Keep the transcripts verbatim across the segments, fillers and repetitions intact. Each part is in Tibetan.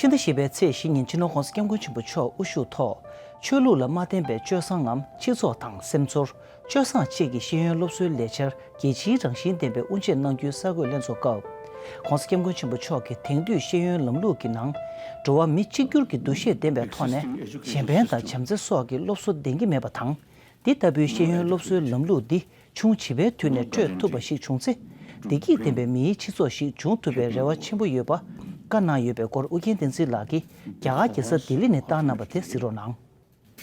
ཕྱི་ཟླ་བཞི་པའི་ཚེས་བཞི་ཉིན་སྤྱི་ནོར་༸གོང་ས་༸སྐྱབས་མགོན་ཆེན་པོ་མཆོག་དབུ་བཞུགས་ཐོག་ཆོས་ལུགས་ལ་མ་བརྟེན་པའི་སྤྱོད་བཟང་ངམ་སྤྱི་ཚོགས་དང་སེམས་ཚོར། སྤྱོད་བཟང་བཅས་ཀྱི་ཤེས་ཡོན་སློབ་གསོའི་ལས་འཆར་རྒྱལ་སྤྱིའི་རང་བཞིན་ལྡན་པའི་དབུ་འབྱེད་གནང་རྒྱུའི་གསར་འགོད་ལྷན་ཚོགས་སྐབས། ༸གོང་ས་༸སྐྱབས་མགོན་ཆེན་པོ་མཆོག་གིས་དེང་དུས་ཤེས་ཡོན་ལམ་ལུགས་ཀྱི་ནང་། འགྲོ་བ་མི་གཅིག་གྱུར་གྱི་འདུ་ཤེས་ལྡན་པའི་ཐོག་ནས་གཞན་ཕན་དང་བྱམས་བརྩེ་སོགས་ཀྱི་སློབ་གསོ་ལྡན་གྱི་མེད་པ་དང་། འདི་ལྟ་བུའི་ཤེས་ཡོན་སློབ་གསོའི་ལམ་ལུགས་འདི་ཆུང་བྱིས་པའི་དུས་ནས་སྤྲོད་ཐུབ་པ་ཞིག་བྱུང་ཚེ། བདེ་སྐྱིད་ལྡན་པའི་མིའི་སྤྱི་ཚོགས་ཤིག་འབྱུང་ཐུབ་པའི་རེ་བ་ཆེན་པོ་ཡོད་པ་བཀའ་གནང་ཡོད་པའི་སྐོར་ཨུ་རྒྱན་བསྟན་འཛིན་ལགས་ཀྱིས་རྒྱ་གར་རྒྱལ་ས་ལྡི་ལི་ནས་བཏང་གནང་བ་དེ་གཟིགས་རོགས་གནང་།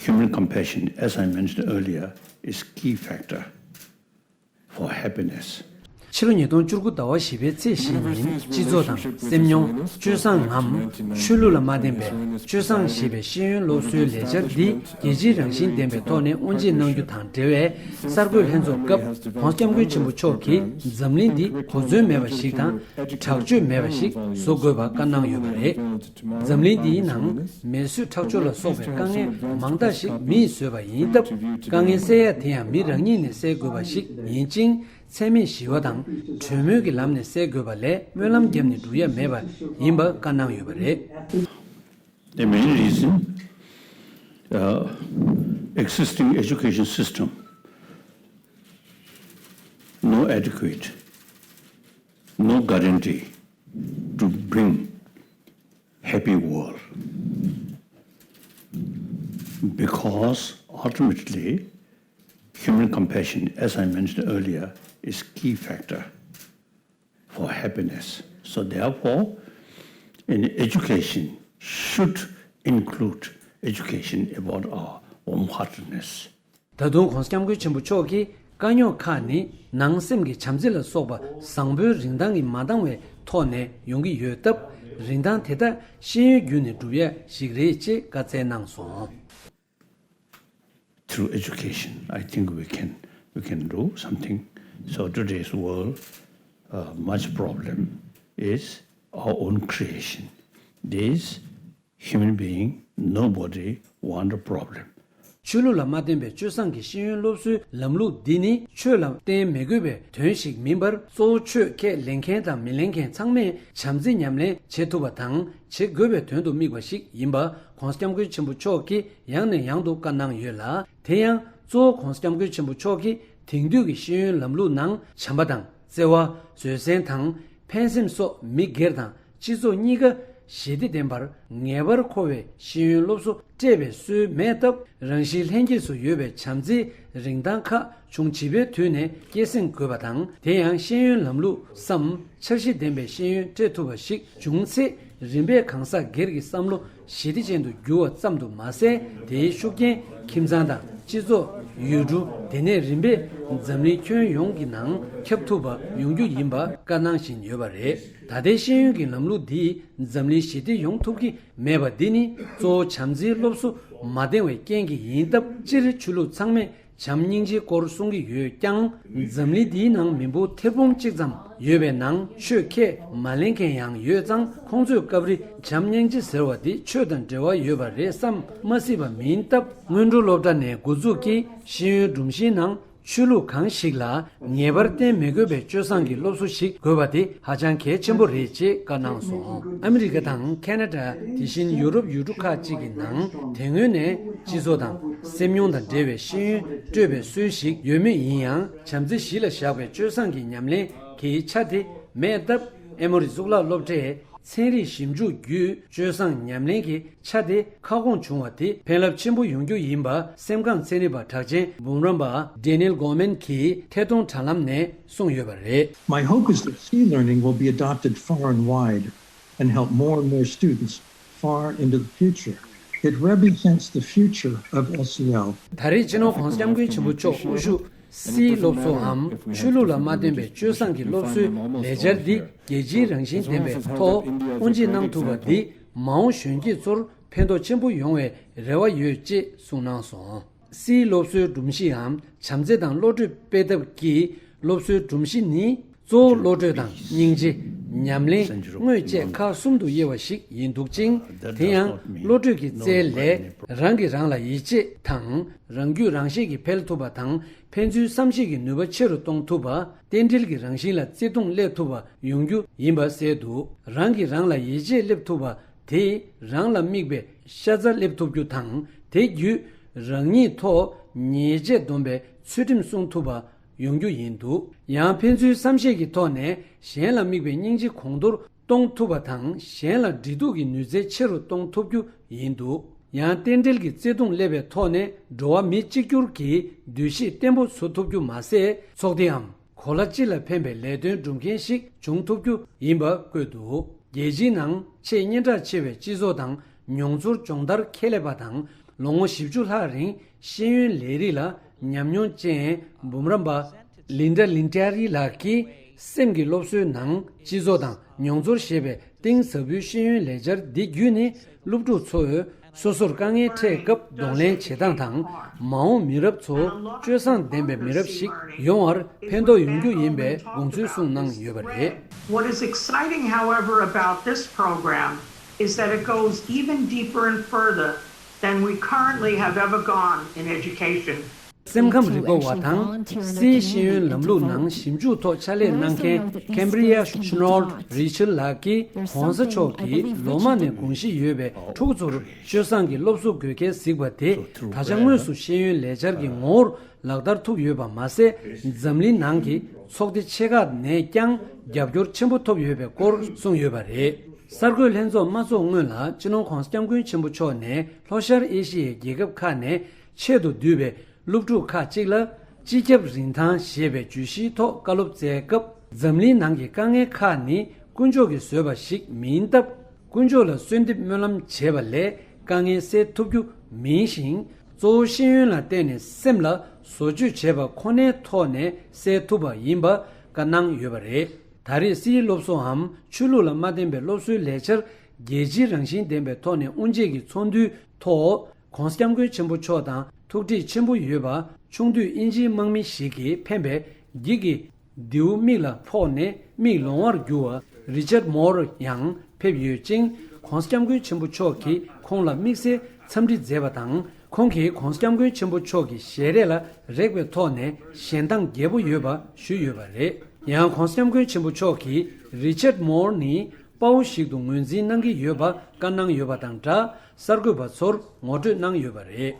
Human compassion, as I mentioned earlier, is key factor for happiness. ཕྱི་ལོ་ཉིས་སྟོང་བཅུ་དགུ་ཟླ་བ་བཞི་པའི་ཚེས་བཞི་ཉིན་སྤྱི་ཚོགས་དང་སེམས་མྱོང་། སྤྱོད་བཟང་ངམ་ཆོས་ལུགས་ལ་མ་བརྟེན་པའི་སྤྱོད་བཟང་ཞེས་པའི་ཤེས་ཡོན་སློབ་གསོའི་ལས་འཆར་འདི་རྒྱལ་སྤྱིའི་རང་བཞིན་ལྡན་པའི་ཐོག་ནས་དབུ་འབྱེད་གནང་རྒྱུ་དང་འབྲེལ་བའི་གསར་འགོད་ལྷན་ཚོགས་སྐབས་༸གོང་ས་༸སྐྱབས་མགོན་ཆེན་པོ་མཆོག་གིས་འཛམ་གླིང་འདི་གོ་མཚོན་མེད་པ་ཞིག་དང་དྲག་སྤྱོད་མེད་པ་ཞིག་བཟོ་དགོས་པ་བཀའ་གནང་ཡོད་པ་རེད། འཛམ་གླིང་འདིའི་ནང་མེ་གསོད་ཁྲག་སྦྱོར་ལ་སོགས་པའི་དཀའ་ངལ་མང་དག་ཞིག་མིས་བཟོས་པ་ཡིན་སྟབས། དཀའ་ངལ་སེལ་ཡ་དེ་ཡང་མི་རང་ཉིད་ནས་སེལ་དགོས་པ་ཞིག་ཡིན་ཅིང་། འཚེ་མེད་ཞི་བ་དང་གྲོས་མོལ་གྱི་ལམ་ནས་སེལ་དགོས་པ་ལས་སྨོན་ལམ་བརྒྱབ་ནས་འགྲུབ་ཡ་མེད་པ་ཡིན་པ་བཀའ་གནང་ཡོད་པ་རེད། The main reason, uh, existing education system, no adequate, no guarantee to bring happy world. Because ultimately, human compassion, as I mentioned earlier, is key factor for happiness. So therefore, in education should include education about our warm-heartedness. ད་དུང་༸གོང་ས་༸སྐྱབས་མགོན་ཆེན་པོ་མཆོག་གིས་དཀའ་རྙོག་ཁག་ནི་ནང་སེམས་ཀྱི་བྱམས་བརྩེ་ལ་སོགས་པ་བཟང་པོའི་རིན་ཐང་གིས་མ་འདང་བའི་ཐོག་ནས་ཡོང་གི་ཡོད་སྟབས། རིན་ཐང་དེ་དག་ཤེས་ཡོན་བརྒྱུད་ནས་སྒྲུབ་ཡ་ཞིག་རེད་ཅེས་བཀའ་སྩལ་གནང་སོང་། Through education, I think we can, we can do something. So today's world, uh, much problem is our own creation. These human being, nobody want a problem. ཆོས་ལུགས་ལ་མ་བརྟེན་པའི་སྤྱོད་བཟང་གི་ཤེས་ཡོན་སློབ་གསོའི་ལམ་ལུགས་འདི་ནི་ཆོས་ལ་བརྟེན་མི་དགོས་པའི་དོན་ཞིག་མིན་པར། གཙོ་བོ་ཆོས་ཁས་ལེན་མཁན་དང་མི་ལེན་མཁན་ཚང་མས་བྱམས་བརྩེ་ཉམས་ལེན་བྱེད་ཐུབ་པ་དང་བྱེད་དགོས་པའི་དོན་དུ་དམིགས་པ་ཞིག་ཡིན་པ་༸གོང་ས་༸སྐྱབས་མགོན་ཆེན་པོ་མཆོག་གིས་ཡང་ནས་ཡང་དུ་བཀའ་གནང་ཡོད་ལ། དེ་ཡང་གཙོ་བོ་༸གོང་ས་༸སྐྱབས་མགོན་ཆེན་པོ་མཆོག་གིས་དེང་དུས་ཀྱི་ཤེས་ཡོན་ལམ་ལུགས་ནང་བྱམས་པ་དང་བརྩེ་བ། བཟོད་བསྲན་དང་ཕན་སེམས་སོགས་མི་སྒེར་དང་སྤྱི་ཚོགས་གཉིས་ཀ་ཞི་བདེ་ལྡན་པར་ངེས་པར་མཁོ་བའི་ཤེས་ཡོན་སློབ་གསོ་སྤྲད་པའི་སྲོལ་མེད་སྟབས། རང་བཞིན་ལྷན་སྐྱེས་སུ་ཡོད་པའི་བྱམས་བརྩེའི་རིན་ཐང་ཁག་ཆུང་བྱིས་པའི་དུས་ནས་སྐྱེད་སྲིང་དགོས་པ་དང་། དེ་ཡང་ཤེས་ཡོན་ལམ་ལུགས་སམ་འཆར་གཞི་ལྡན་པའི་ཤེས་ཡོན་སྤྲད་ཐུབ་པ་ཞིག་བྱུང་ཚེ། རིམ་པས་གང་ཟག་སྒེར་གྱི་བསམ་བློ་ཞི་བདེ་ཅན་དུ་འགྱུར་བ་ཙམ་དུ་མ་ཟད། དེའི་ཤུགས་རྐྱེན་ཁྱིམ་ཚང་དང་སྤྱི་ཚོགས། ཡུལ་གྲུ། དེ་ནས་རིམ་པས་འཛམ་གླིང་ཁྱོན་ཡོངས་ཀྱི་ནང་ཁྱབ་ཐུབ་པ་ཡོང་རྒྱུ་ཡིན་པ་བཀའ་གནང་བཞིན་ཡོད་པ་རེད། ད་ལྟའི་ཤེས་ཡོན་གྱི་ལམ་ལུགས་འདིས་འཛམ་གླིང་ཞི་བདེ་ཡོང་ཐུབ་ཀྱི་མེད་པ་འདི་ནི་གཙོ་བོ་བྱམས་བརྩེའི་སློབ་གསོ་མ་ལྡན་པའི་རྐྱེན་གྱིས་ཡིན་སྟབས། སྤྱིར་ཆོས་ལུགས་ཚང་མས་བྱམས་སྙིང་རྗེའི་སྐོར་གསུང་གི་ཡོད་ཀྱང་། འཛམ་གླིང་འདིའི་ནང་མི་འབོར་ཐེར་འབུམ་གཅིག་ཙམ་ཡོད་པའི་ནང་ཆོས་ཁས་མ་ལེན་མཁན་ཡང་ཡོད་ཙང་། ཁོང་ཚོས་སྐབས་རེ་བྱམས་སྙིང་རྗེ་ཟེར་བ་འདི་ཆོས་དང་འབྲེལ་བ་ཡོད་པ་རེད་བསམ་མ་སྲིད་པ་མིན་སྟབས། སྔོན་འགྲོ་སློབ་གྲྭ་ནས་འགོ་འཛུགས་ཀྱིས་ཤེས་ཡོན་སྒྲོམ་གཞིའི་ནང་ཆོས་ལུགས་གང་ཞིག་ལ་ངེས་པར་བརྟེན་མི་དགོས་པའི་སྤྱོད་བཟང་གི་སློབ་གསོ་ཞིག་དགོས་པ་དེ་ཧ་ཅང་གལ་ཆེན་པོ་རེད་ཅེས་བཀའ་གནང་སོང་། ཨ་མི་རི་ཀ་དང་ཁེ་ན་ཌ། དེ་བཞིན་ཡུ་རོབ་ཡུལ་གྲུ་ཁག་ཅིག་གི་ནང་དེ་སྔོན་ནས་སྤྱི་ཚོགས་དང་སེམས་མྱོང་དང་འབྲེལ་བའི་ཤེས་ཡོན་སྤྲོད་པའི་སྲོལ་ཞིག་ཡོད་མུས་ཡིན་ཡང་། བྱམས་བརྩེ་གཞི་ལ་བཞག་པའི་སྤྱོད་བཟང་གི་ཉམས་ལེན་གྱི་ཆ་དེ་མེད་སྟབས། ཨེ་མོ་རི་གཙུག་ལག་སློབ་གྲྭས་ཚན་རིག་ཞིབ་འཇུག་བརྒྱུད་སྤྱོད་བཟང་ཉམས་ལེན་གྱི་ཆ་དེ་ཁ་སྐོང་བྱུང་བ་དེ་ཕན་རླབས་ཆེན་པོ་ཡོང་རྒྱུ་ཡིན་པ། སེམས་ཁམས་ཚན་རིག་པ་གྲགས་ཅན་འབུམ་རམས་པ་Daniel Goleman གྱིས་ཐད་གཏོང་དྲ་ལམ་ནས་གསུངས་ཡོད་པ་རེད། My hope is that C learning will be adopted far and wide and help more and more students far into the future. It represents the future of S E L. ད་རེས་སྤྱི་ནོར་༸གོང་ས་༸སྐྱབས་མགོན་ཆེན་པོ་མཆོག་དབུ་བཞུགས་སིའི་སློབ་གསོའམ་ཆོས་ལུགས་ལ་མ་བརྟེན་པའི་སྤྱོད་བཟང་གི་སློབ་གསོའི་ལས་འཆར་འདི་རྒྱལ་སྤྱིའི་རང་བཞིན་ལྡན་པའི་ཐོག་དབུ་འབྱེད་གནང་ཐུབ་པ་འདི་མ་འོངས་གཞོན་སྐྱེས་ཚོར་ཕན་ཐོགས་ཆེན་པོ་ཡོང་བའི་རེ་བ་ཡོད་ཅེས་གསུངས་གནང་སོང་། སིའི་སློབ་གསོའི་སྒྲོམ་གཞིའམ་བྱམས་བརྩེ་དང་བློ་གྲོས་སྤེལ་ཐབས་ཀྱི་སློབ་གསོའི་སྒྲོམ་གཞི་ནི། གཙོ་བོ་བློ་གྲོས་དང་སྙིང་རྗེ། ཉམས་ལེན་དངོས་བཅས་ཁག་གསུམ་དུ་དབྱེ་བ་ཞིག་ཡིན་འདུག་ཅིང་། དེ་ཡང་བློ་གྲོས་ཀྱི་རྩལ་ལས་རང་གིས་རང་ལ་ཡིད་ཆེས་དང་རང་རྒྱུད་རང་ཤེས་ཀྱིས་འཕེལ་ཐུབ་པ་དང་། ཕན་ཚུན་བསམ་ཤེས་ཀྱི་ནུས་པ་ཆེ་རུ་གཏོང་ཐུབ་པ། རྟེན་འབྲེལ་གྱི་རང་བཞིན་ལ་བརྩེ་དུང་སླེབས་ཐུབ་པ་ཡོང་རྒྱུ་ཡིན་པ་གསལ་འདུག་རང་གིས་རང་ལ་ཡིད་ཆེས་སླེབས་ཐུབ་པ། དེས་རང་ལ་དམིགས་པའི་ཤ་ཚ་སླེབས་ཐུབ་རྒྱུ་དང་། དེ་བརྒྱུད་རང་ཉིད་ཐོག་ཉེས་ཆད་བསྡོམས་པའི་ཚུལ་ཁྲིམས་སྲུང་ཐུབ་པ་ཡོང་རྒྱུ་ཡིན་འདུག་ཡང་ཕན་ཚུན་བསམ་ཤེས་ཀྱི་ཐོག་ནས་གཞན་ལ་དམིགས་པའི་སྙིང་རྗེ་གོང་མཐོར་གཏོང་ཐུབ་པ་དང་། གཞན་ལ་འབྲེལ་གཏུག་གི་ནུས་རྩལ་ཆེ་རུ་གཏོང་ཐུབ་རྒྱུ་ཡིན་འདུག་ཡང་རྟེན་འབྲེལ་གྱི་བརྩེ་དུང་སླེབས་པའི་ཐོག་ནས་འགྲོ་བ་མི་གཅིག་གྱུར་གྱི་འདུ་ཤེས་བརྟན་པོ་བཟོ་ཐུབ་རྒྱུ་མ་ཟད། ཚོགས་སྡེའམ་གོ་ལ་སྤྱི་ལ་ཕན་པའི་ལས་དོན་སྒྲུབ་མཁན་ཞིག་བྱུང་ཐུབ་རྒྱུ་ཡིན་པ་བཀོད་འདུག་རྒྱལ་སྤྱིའི་ནང་ཆེས་སྙན་གྲགས་ཆེ་བའི་སྤྱི་ཚོགས་དང་མྱོང་ཚོར་སྦྱོང་བརྡར་ཁེ་ལས་པ་དང་། ལོ་ངོ་བཞི་བཅུ་ལྷག་རིང་ཤེས་ཡོན་ལས་རིགས་ལ་ཉམས་མྱོང་ཅན་འབུམ་རམས་པ་ལིན་ཌ་ལིན་ཏེ་རི་ལགས་ཀྱིས་སེམས་ཀྱི་སློབ་གསོའི་ནང་སྤྱི་ཚོགས་དང་མྱོང་ཚོར་ཞེས་པའི་གཏིང་ཟབ་པོའི་ཤེས་ཡོན་ལས་འཆར་འདི་བརྒྱུད་ནས། སློབ་ཕྲུག་ཚོས་སོ་སོར་དཀའ་ངལ་འཕྲད་སྐབས་གདོང་ལེན་བྱེད་སྟངས་དང་། མ་འོངས་མི་རབས་ཚོ་སྤྱོད་བཟང་ལྡན་པའི་མི་རབས་ཤིག་ཡོང་བར་ཕན་ཐོགས་ཡོང་རྒྱུ་ཡིན་པའི་དགོངས་ཚུལ་གསུངས་གནང་ཡོད་པ་རེད། What is exciting, however, about this program is that it goes even deeper and further than we currently have ever gone in education. སེམས་ཁམས་རིག་པ་བ་དང་། སིའི་ཤེས་ཡོན་ལམ་ལུགས་ནང་ཞིབ་འཇུག་ཐོག་ཕྱག་ལས་གནང་མཁན་Cambria Schnold Richard ལགས་ཀྱིས་༸གོང་ས་མཆོག་གིས་ལོ་མང་ནས་དགོངས་གཞི་ཡོད་པའི་ཕྲུ་གུ་ཚོར་སྤྱོད་བཟང་གི་སློབ་གསོ་དགོས་གལ་གཟིགས་པ་དེ། ད་ཆ་དངོས་སུ་ཤེས་ཡོན་ལས་འཆར་གྱི་ངོ་བོར་ལག་བསྟར་ཐུབ་ཡོད་པ་མ་ཟད། འཛམ་གླིང་ནང་གི་ཚོགས་སྡེ་ཆེ་ཁག་ནས་ཀྱང་རྒྱབ་སྐྱོར་ཆེན་པོ་ཐོབ་ཡོད་པའི་སྐོར་གསུངས་ཡོད་པ་རེད། གསར་འགོད་ལྷན་ཚོགས་མ་འཚོགས་སྔོན་ལ། སྤྱི་ནོར་༸གོང་ས་༸སྐྱབས་མགོན་ཆེན་པོ་མཆོག་ནས་ལྷོ་ཤར་ཨེ་ཤི་ཡའི་རྒྱལ་ཁབ་ཁག་ནས་ཆེད་དུ་བསྡུས་པའི་སློབ་ཕྲུག་ཁག་ཅིག་ལ། སྤྱི་ཁྱབ་རིན་ཐང་ཞེས་པའི་བརྗོད་གཞིའི་ཐོག་བཀའ་སློབ་སྩལ་སྐབས། འཛམ་གླིང་ནང་གི་དཀའ་ངལ་ཁག་ནི་དཀོན་མཆོག་གིས་བཟོས་པ་ཞིག་མིན་སྟབས། དཀོན་མཆོག་ལ་གསོལ་འདེབས་སྨོན་ལམ་བྱས་པ་ལས་དཀའ་ངལ་སེལ་ཐུབ་རྒྱུ་མིན་ཞིང་། གཙོ་བོ་ཤེས་ཡོན་ལ་བརྟེན་ནས་སེམས་ལ་བཟོ་བཅོས་བྱས་པ་ཁོ་ནའི་ཐོག་ནས་སེལ་ཐུབ་པ་ཡིན་པ་བཀའ་གནང་ཡོད་པ་རེད། ད་རེས་སིའི་སློབ་གསོའམ་ཆོས་ལུགས་ལ་མ་བརྟེན་པའི་སློབ་གསོའི་ལས་འཆར་རྒྱལ་སྤྱིའི་རང་བཞིན་ལྡན་པའི་ཐོག་ནས་དབུ་འབྱེད་ཀྱི་ཚོགས་འདུའི་ཐོག ༸གོང་ས་༸སྐྱབས་མགོན་ཆེན་པོ་མཆོག་དང་ཐུགས་འདྲིས་ཆེན་པོ་ཡོད་པ། ཆུང་དུས་དབྱིན་ཇིའི་དམག་མི་ཞིག་གིས་འཕེན་པའི་འགྱིག་གི་མདེའུ་མིག་ལ་ཕོག་ནས་མིག་ལོང་བར་གྱུར་བ་རི་ཅར་མོར་ཡང་ཕེབས་ཡོད་ཅིང་། ༸གོང་ས་༸སྐྱབས་མགོན་ཆེན་པོ་མཆོག་གིས་ཁོང་ལ་དམིགས་བསལ་འཚམས་འདྲི་མཛད་པ་དང་། ཁོང་གིས་༸གོང་ས་༸སྐྱབས་མགོན་ཆེན་པོ་མཆོག་གི་ཞལ་རས་ལ་རེག་པའི་ཐོག་ནས་ཞལ་མདངས་རྒྱས་པོ་ཡོད་པ་ཞུས་ཡོད་པ་རེད། ཡང་༸གོང་ས་༸སྐྱབས་མགོན་ཆེན་པོ་མཆོག་གིས་རི་ཅར་མོར་ནི་དཔའ་བོ་ཞིག་ཏུ་ངོས་འཛིན་གནང་གི་ཡོད་པ་བཀའ་གནང་ཡོད་པ་དང་སྦྲགས། གསར་འགོད་པ་ཚོར་ངོ་སྤྲོད་གནང་ཡོད་པ་རེད།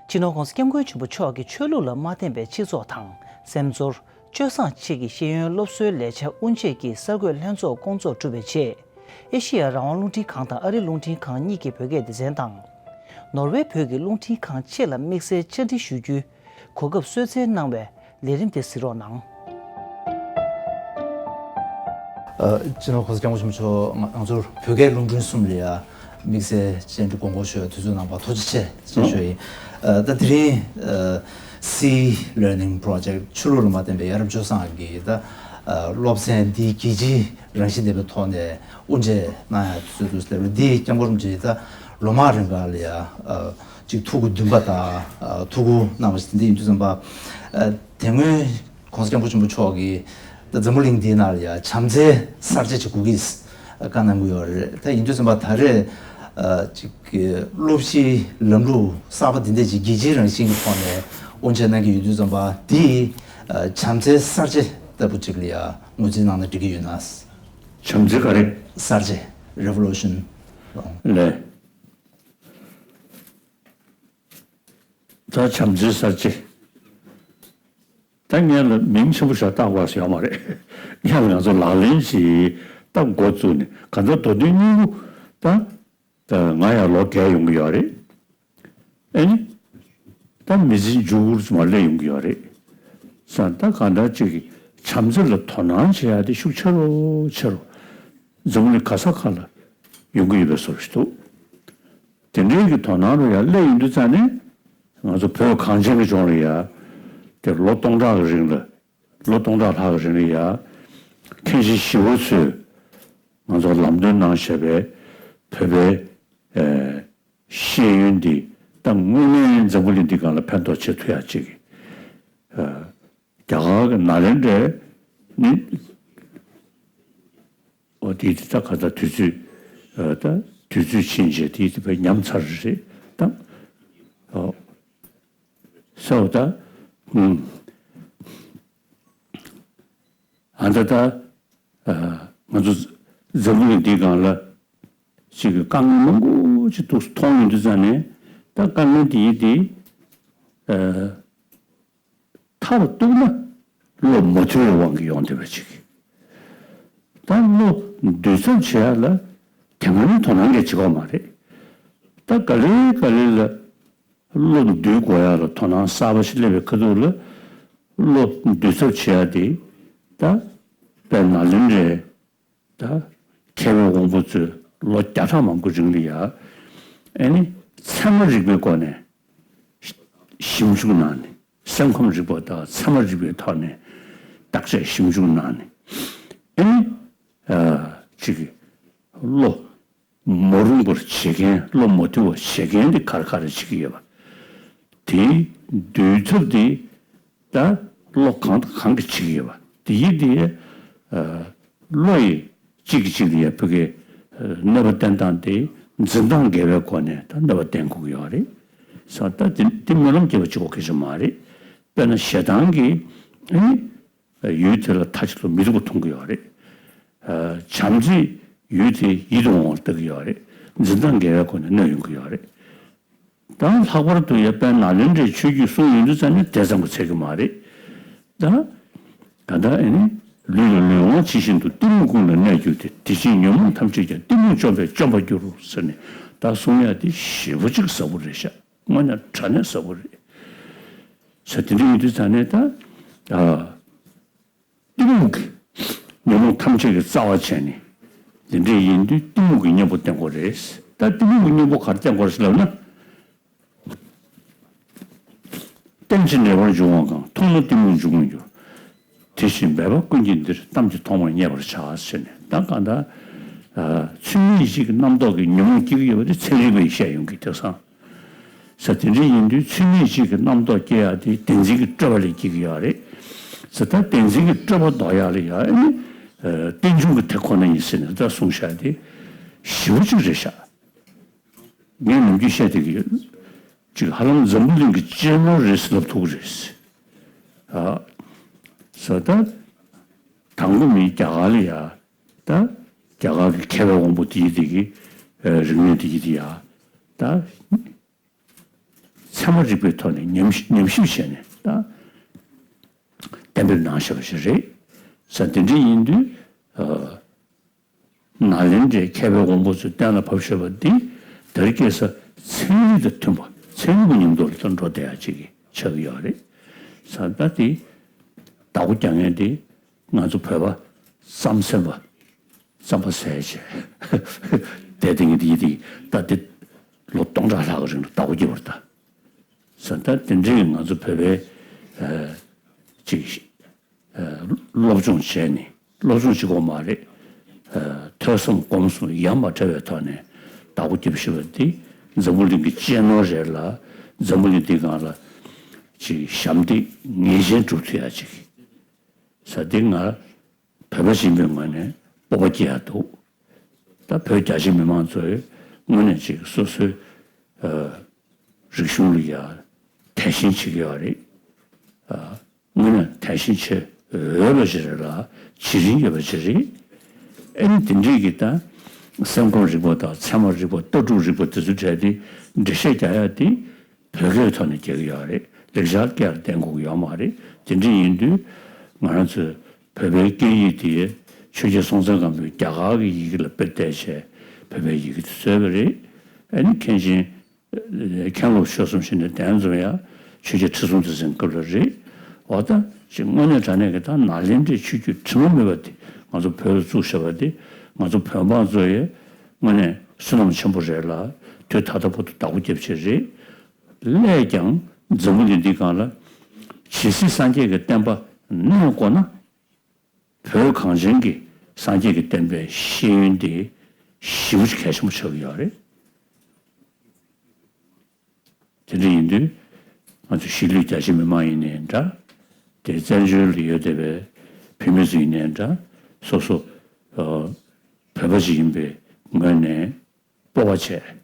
སྤྱི་ནོར་༸གོང་ས་༸སྐྱབས་མགོན་ཆེན་པོ་མཆོག་གིས་ཆོས་ལུགས་ལ་མ་བརྟེན་པའི་སྤྱི་ཚོགས་དང་སེམས་ཚོར། སྤྱོད་བཟང་བཅས་ཀྱི་ཤེས་ཡོན་སློབ་གསོའི་ལས་འཆར་དབུ་འབྱེད་ཀྱི་གསར་འགོད་ལྷན་ཚོགས་བསྐོང་ཚོགས་གྲུབ་པའི་རྗེས། ཨེ་ཤེ་ཡ་རང་དབང་རླུང་འཕྲིན་ཁང་དང་ཨ་རིའི་རླུང་འཕྲིན་ཁང་གཉིས་ཀྱི་བོད་སྐད་སྡེ་ཚན་དང་། ནོར་ཝེ་བོད་ཀྱི་རླུང་འཕྲིན་ཁང་བཅས་ལ་དམིགས་བསལ་བཅར་འདྲི་ཞུ་རྒྱུའི་གོ་སྐབས་གསོལ་སྩལ་གནང་བའི་ལས་རིམ་དེ་གཟིགས་རོགས་གནང་། ཨ། སྤྱི་ནོར་༸གོང་ས་༸སྐྱབས་མགོན་ཆེན་པོ་མཆོག་ང་ང་ཚོར་བོད་སྐད་རླུང་འཕྲིན་གསུམ་ལ་ཡ་དམིགས་བསལ་བཅར་འདྲི་དགོངས་སྐོར་ཞུ་བའི་དུས་ཚོད་གནང་བར་ཐུགས་རྗེ་ཆེ་ཞེས་ཞུ་ཡིན། ཨ། ད་དེ་རིང་ཨ། Sea Learning Project ཆོས་ལུགས་ལ་མ་བརྟེན་པའི་ཡ་རབས་སྤྱོད་བཟང་གི་ད་ཨ། སློབ་ཚན་འདི་རྒྱལ་སྤྱིའི་རང་བཞིན་ལྡན་པའི་ཐོག་ནས་དབུ་འབྱེད་གནང་ཡ་དུས་ཚོད་འདུག་ཟེར་བ་འདི་སྐྱབས་མགོན་རིན་པོ་ཆེ་ད་ལོ་མང་རིང་ག་ལ་ཡ་ཨ། ཅིག་ཐུགས་ཁུར་འདུན་པ་དང་། ཨ། ཐུགས་ཁུར་གནང་བ་ཞིག་དེ་འདྲ་ཡིན་དུས་ཙམ་པ། ཨ། དེ་སྔོན་༸གོང་ས་༸སྐྱབས་མགོན་ཆེན་པོ་མཆོག་གིས་ད་འཛམ་བུ་གླིང་འདིའི་ནང་ལ་ཡ་བྱམས་བརྩེའི་གསར་བརྗེ་ཅིག་དགོས་ཀྱི་བཀའ་གནང་གི་ཡོད་རེད། ད་ཡིན་དུས་ཙམ་པ་ད་རེས། ཨ། ཅིག་གི་སློབ་གཞིའི་ལམ་ལུགས་གསར་པ་འདི་འདྲ་ཅིག་རྒྱལ་སྤྱིའི་རང་བཞིན་གྱི་ཐོག་ནས་དབུ་འབྱེད་གནང་གི་ཡོད་དུས་ཙམ་པ་འདི། ཨ། བྱམས་བརྩེའི་གསར་བརྗེ་ལྟ་བུ་ཅིག་ལ་ཡ་ངོས་འཛིན་གནང་ན་འགྲིག་གི་ཡོད་ན། བྱམས་བརྩེ་ག་རེ། གསར་བརྗེ། Revolution། ལས། ད་བྱམས་བརྩེའི་གསར་བརྗེ། ད་ངས་ལ་མིང་ཆེན་པོ་ཞིག་བཏགས་དགོས་ཡོད་མ་རེད། ངས་ལ་ང་ཚོ་ལག་ལེན་ཞིག་ད་འགོ་བཙུགས་ནས་གང་ལྟར་མདོ་དོན་སྙིང་པོ་ད། ད་ང་ཡང་ལོ་བརྒྱད་ཡོང་གི་ཡོད་རེད། ཨེ་ནི། ད་མི་ཚེ་མཇུག་བསྡུ་ཙམ་མ་སླེབས་ཡོང་གི་ཡོད་རེད། ས་ད་གང་ལྟར་ཅིག་བྱམས་བརྩེ་ལ་དོ་སྣང་བྱེད་ཡ་དེ་ཤུགས་ཆེ་རུ་ཆེ་རུ། འཛམ་གླིང་ག་ས་ག་ལ་ཡོང་གི་ཡོད་པའི་བཟོ་ཞིག་འདུག་དེ་འདྲའི་གི་དོ་སྣང་རུ་ཡར་སླེབས་ཡོང་དུས་ཙང་ནས། ང་ཚོ་བོད་གངས་ཅན་གྱི་ལྗོངས་ལ་ཡ། དེ་ལོ་སྟོང་ཕྲག་གི་རིང་ལ། ལོ་སྟོང་ཕྲག་ལྷག་གི་རིང་ལ་ཡ། མཁན་ཆེན་ཞི་བ་འཚོས་ང་ཚོར་ལམ་སྟོན་གནང་བཞག་པའི་བོད་པའི་ཨེ། ཤེས་ཡོན་འདི་ད་དངོས་གནས་འཛམ་བུ་གླིང་འདི་སྒང་ལ་ཕན་ཐོགས་བྱེད་ཐུབ་ཡ་ཅིག་ཨ། རྒྱ་གར་གྱི་ནཱ་ལེནྡྲའི་ནི། འོ་དེ་དེ་ད་ག་ད་དུས་ཚོད། ཨ། ད་དུས་ཚོད་ཕྱིན་བྱས་དེ་དེ་བས་ཉམས་ཚར་རེད་ད། ཨོ། སོ་ད། ཨུམ། ཨ་ད་ད་ང་ཚོ་འཛམ་བུ་གླིང་འདིའི་སྒང་ལ་ཅིག་གི་དཀའ་ངལ་མང་པོ་ཅིག་འདུག་མཐོང་ཡོང་དུས་ཙང་ནས། ད་དཀའ་ངལ་འདི་ཡིན་ཏེ། མཐར་གཏུགས་ན་བློ་མ་མཐུན་པའི་དབང་གིས་ཡོང་བསྡད་པ་ཅིག་ད་བློ་འདུལ་ཚབ་བྱེད་ཡ་ལ་དེ་སྔ་ནས་དོ་སྣང་གས་བྱེད་ཀྱི་ཡོད་མ་རེད། ད་ག་ལེ་ག་ལེ་ལ་བློ་འདུལ་དགོས་ཡ་ལ་དོ་སྣང་གསར་པ་ཞིག་སླེབས་པའི་ཁ་ཐུག་ལ། བློ་འདུལ་ཚབ་བྱེད་ཡ་དེ་ད་དཔལ་ནཱ་ལེནྡྲའི་ད་མཁས་པའི་དབང་པོ་ཚོས་ལོ་བརྒྱ་ཕྲག་མང་པོའི་རིང་ལ་ཡ། ཨེ་ནི་ཚད་མ་རིག་པའི་སྒོ་ནས་ཞིབ་འཇུག་གནང་ནས། སེམས་ཁམས་རིག་པ་དང་ཚད་མ་རིག་པའི་ཐོག་ནས་བརྟག་དཔྱད་ཞིབ་འཇུག་གནང་ནས། ཨེ་ནི་ཨ་ཅིག་བློ་མ་རུངས་པར་བྱེད་མཁན། བློ་མ་མཐུན་པར་བྱེད་མཁན་དེ་ག་རེ་ག་རེ་བྱེད་ཀྱི་ཡོད་པ། དེའི་འདུལ་ཐབས་དེ་ད་བློ་གང་དང་གང་གིས་བྱེད་ཀྱི་ཡོད་པ། དེ་ཡིན་དེ་ཨ་བློ་ཡིས་གཅིག་གིས་གཅིག་ལ་ཡ་བོད་སྐད་གནོད་པ་བསྟན་སྟངས་དེ་འཛིན་སྟངས་འགལ་བའི་སྒོ་ནས་ད་གནོད་པ་བསྟན་དགོས་ཀྱི་ཡོད་རེད། ས་ད་དེ་དེ་སྨོན་ལམ་སྐྱེ་བ་གཅིག་པོ་གལ་ཆེན་མ་རེད། དཔེར་ན་ཞེ་སྡང་གིས་ཨ་ནི་ཡུལ་དེ་ལ་མཐའ་གཅིག་ཏུ་མི་སྡུག་པ་མཐོང་གི་ཡོད་རེད། བྱམས་བརྩེས་ཡུལ་དེ་ཡིད་དུ་འོང་བར་ལྟ་གི་ཡོད་རེད། འཛིན་སྟངས་འགལ་བའི་སྒོ་ནས་གནོད་ཡོང་གི་ཡོད་རེད། ད་ལྷག་པར་དུ་ཡ་དཔལ་ནཱ་ལེནྡྲའི་ཆོས་བརྒྱུད་གསུང་ཡོང་དུས་ཙང་ནས་དེ་ཙམ་གྱིས་ཚད་ཀྱི་མ་རེད། ད་ད་ལྟ་ཨེ་ནི་ལུས་ལ་ལུས་དབང་ཇི་བཞིན་དུ། གཏི་མུག་ཀུན་ལ་གནས་གྱུར་ཏེ། དེ་ཕྱིར་ཉོན་མོངས་ཐམས་ཅད་ཀྱང་། གཏི་མུག་བཅོམ་པས་བཅོམ་པར་འགྱུར་རོ་ཟེར་ནས་ད་གསུང་ཡ་དེ་ཞེ་པོ་ཅིག་ཟབ་པོ་རེད་ཤག་དངོས་གནས་དྲང་གནས་ཟབ་པོ་རེད། ས་དེ་འདྲ་ཡིན་དུས་ཙང་ནས་ད་ཨ། གཏི་མུག་གི་ཉོན་མོངས་ཐམས་ཅད་ཀྱི་རྩ་བ་བྱས་ནས། འདི་འདྲ་ཡིན་དུས་གཏི་མུག་གི་གཉེན་པོ་བསྟེན་དགོས་རེད། ད་གཏི་མུག་གི་གཉེན་པོ་ག་རེ་བསྟེན་དགོས་རེད་ཟེར་ལབ་ན། རྟེན་ཅིང་འབྲེལ་བར་འབྱུང་བ་གང་། མཐོང་ན་གཏི་མུག་འཇུག་མི་འགྱུར། དེ་བཞིན་སྦས་པ་ཀུན་གྱི་འདིར། གཏམ་གྱིས་མཐོང་བར་ངེས་པར་བྱ། ཟེར་ནས་ད་གང་ལྟར། ཚུལ་མིན་གཅིག་གི་རྣམ་རྟོག་གི་ཉོན་མོངས་སྐྱེ་གི་ཡོད་པ་དེ་ཚན་རིག་པས་བཤད་ཡོང་གི། དེང་སང་། ས་དེ་འདྲ་ཡིན་དུས་ཚུལ་མིན་གཅིག་གི་རྣམ་རྟོག་སྐྱེ་ཡག་དེ་བདེན་འཛིན་གྱི་སྤྲོས་པ་ལས་སྐྱེ་གི་ཡོད་རེད། ས་ད་བདེན་འཛིན་གྱི་སྤྲོས་པ་ལྡོག་ཡག་ལ་ཡ་ཨ་ནི། རྟེན་འབྱུང་གི་དེ་ཁོ་ན་ཡིན་ཟེར་ནས་ད་གསུངས་བཞག་དེ་ཞེ་པོ་ཅིག་རེད་ཤག་ངས་ནམ་རྒྱུན་བཤད་བསྡད་ཀྱི་ཡོད། ཅིག་ཧ་ལམ་འཛམ་བུ་གླིང་གི་གཅེས་ནོར་རེད་ཟེར་ལབ་ཐུབ་ཀྱི་རེད། ཨ། ས་ད་དང་པོ་མིན་རྒྱ་གར་ལ་ཡ། ད་རྒྱ་གར་གྱི་མཁས་པའི་དབང་པོ་དེ་ཡི་དེ་གི་རིག་གནས་དེ་ཡི་དེ་ཡ། ད། ཚད་མ་རིག་པའི་ཐོག་ནས་ཉམས་ཉམས་ཞིབ་བྱས་ནས་ད་གཏན་འབེབས་གནང་བཞག་པ་ཞིག་རེད། ས་དེ་འདྲ་ཡིན་དུས་ཨ། ནཱ་ལེནྡྲའི་མཁས་པའི་དབང་པོ་ཚོས་གཏན་ལ་ཕབ་བཞག་པ་འདི་དེ་རིང་ཁ་སང་ཚན་རིག་དང་མཐུན་པ། ཚན་རིག་པ་མཉམ་དུ་ལ་ད་འགྲོ་བསྡད་ཡག་ཅིག་ཆགས་ཀྱི་ཡོད་རེད། ས་ད་དེ་བདག་པོ་རྒྱག་མཁན་དེ་ང་ཚོ་བོད་པ་རྩམ་ཟན་པ། རྩམ་པ་ཟས་བྱས་བསྡད་དེ་ངས་དེ་ཡིན་དེ་ད་དེ་ལོ་སྟོང་ཕྲག་ལྷག་གི་རིང་ལ་བདག་པོ་རྒྱབ་པ་རེད་ད། ས་ད་དེ་འདྲའི་ང་ཚོ་བོད་པའི་ཨ་ཅིག་ཨ་སློབ་སྦྱོང་བྱས་ནས། སློབ་སྦྱོང་བྱེད་དགོས་མ་རེད། ཨ་ཐོས་བསམ་སྒོམ་གསུམ་ཡ་མ་བྲལ་བའི་ཐོག་ནས་བདག་པོ་རྒྱབ་ཤེས་པ་འདི་འཛམ་བུ་གླིང་གི་གཅེས་ནོར་རེད་ལ། འཛམ་བུ་གླིང་འདིའི་སྒང་ལ་ཅིག་ཞབས་འདེགས་ངེས་ཅན་སྒྲུབ་ཐུབ་ཡ་ཅིག་ས་འདི་ང་བོད་པ་ཡིན་པའི་ངོས་ནས་སྤོབས་པ་སྐྱེ་ཡ་འདུག་ད་བོད་རྒྱ་ཆེ་མི་མང་ཚོས་དངོས་གནས་ཅིག་སོ་སོའི་ཨ་རིག་གཞུང་ལ་ཡ་དད་ཞེན་བྱེད་ཀྱི་ཡོད་རེད། ཨ་དངོས་གནས་དད་ཞེན་བྱེད་འོས་པ་ཞིག་རེད་ལ། བྱེད་རིན་ཡོད་པ་ཞིག་རེད། ཨ་ནི་དེ་འདྲའི་གི་ད་སེམས་ཁམས་རིག་པ་དང་ཚད་མ་རིག་པ། ལྟ་གྲུབ་རིག་པ་དེ་ཚོ་བྲལ་ཏེ་འགྲེལ་བཤད་རྒྱག་ཡ་དེ་བོད་སྐད་ཐོག་ནས་རྒྱག་གི་ཡོད་རེད། ལེགས་སྦྱར་སྐད་ལ་བསྟན་དགོས་ཀྱི་ཡོད་མ་རེད། དེ་འདྲ་ཡིན་དུས་ང་རང་ཚོས་བོད་པའི་སྐད་ཡིག་དེ་ཆོས་རྒྱལ་སྲོང་བཙན་སྒམ་པོས་རྒྱ་གར་གྱི་ཡི་གེ་ལ་དཔེ་བལྟས་བྱས་བོད་པའི་ཡི་གེ་དེ་བཟོས་པ་རེད། ཨ་ནི་མཁན་ཆེན་མཁན་སློབ་ཆོས་གསུམ་ཞིག་ནས་གདན་འཛོམས་ཡ་ཆོས་རྒྱལ་ཁྲི་སྲོང་ལྡེ་བཙན་སྐབས་ལ་རེད། འོ་ད་ཅིག་དངོས་གནས་དྲང་གནས་ཀྱི་ད་ནཱ་ལེནྡྲའི་ཆོས་བརྒྱུད་དྲི་མ་མེད་པ་དེ་ང་ཚོ་བོད་ལ་བཙུགས་བཞག་པ་དེ་ང་ཚོ་བོད་འབངས་ཚོ་ཡི་དངོས་གནས་བསོད་ནམས་ཆེན་པོ་རེད་ལ། དུས་ད་ལྟ་བར་དུ་བདག་པོ་རྒྱབ་ཆེད་རེད། སླད་ཀྱང་འཛམ་བུ་གླིང་འདིའི་སྒང་ལ་ཇི་སྲིད་སངས་རྒྱས་ཀྱི་བསྟན་པ་གནས་དགོས་ན། བོད་གངས་ཅན་གྱི་སངས་རྒྱས་ཀྱི་བསྟན་པའི་ཤེས་ཡོན་དེ་ཞེ་པོ་ཅིག་གལ་ཆེན་པོ་ཆགས་ཀྱི་ཡོད་རེད། དེ་འདྲ་ཡིན་དུས་ང་ཚོ་གཞིས་ལུས་རྒྱ་ཆེ་མི་མང་ཡིན་ནའི་འདྲ། དེ་བཙན་བྱོལ་ལ་ཡོད་བསྡད་པའི་བོད་མི་ཚོ་ཡིན་ནའི་འདྲ། སོ་སོ་ཨ་བོད་པ་ཞིག་ཡིན་པའི་ངོས་ནས་སྤོབས་པ་བྱས།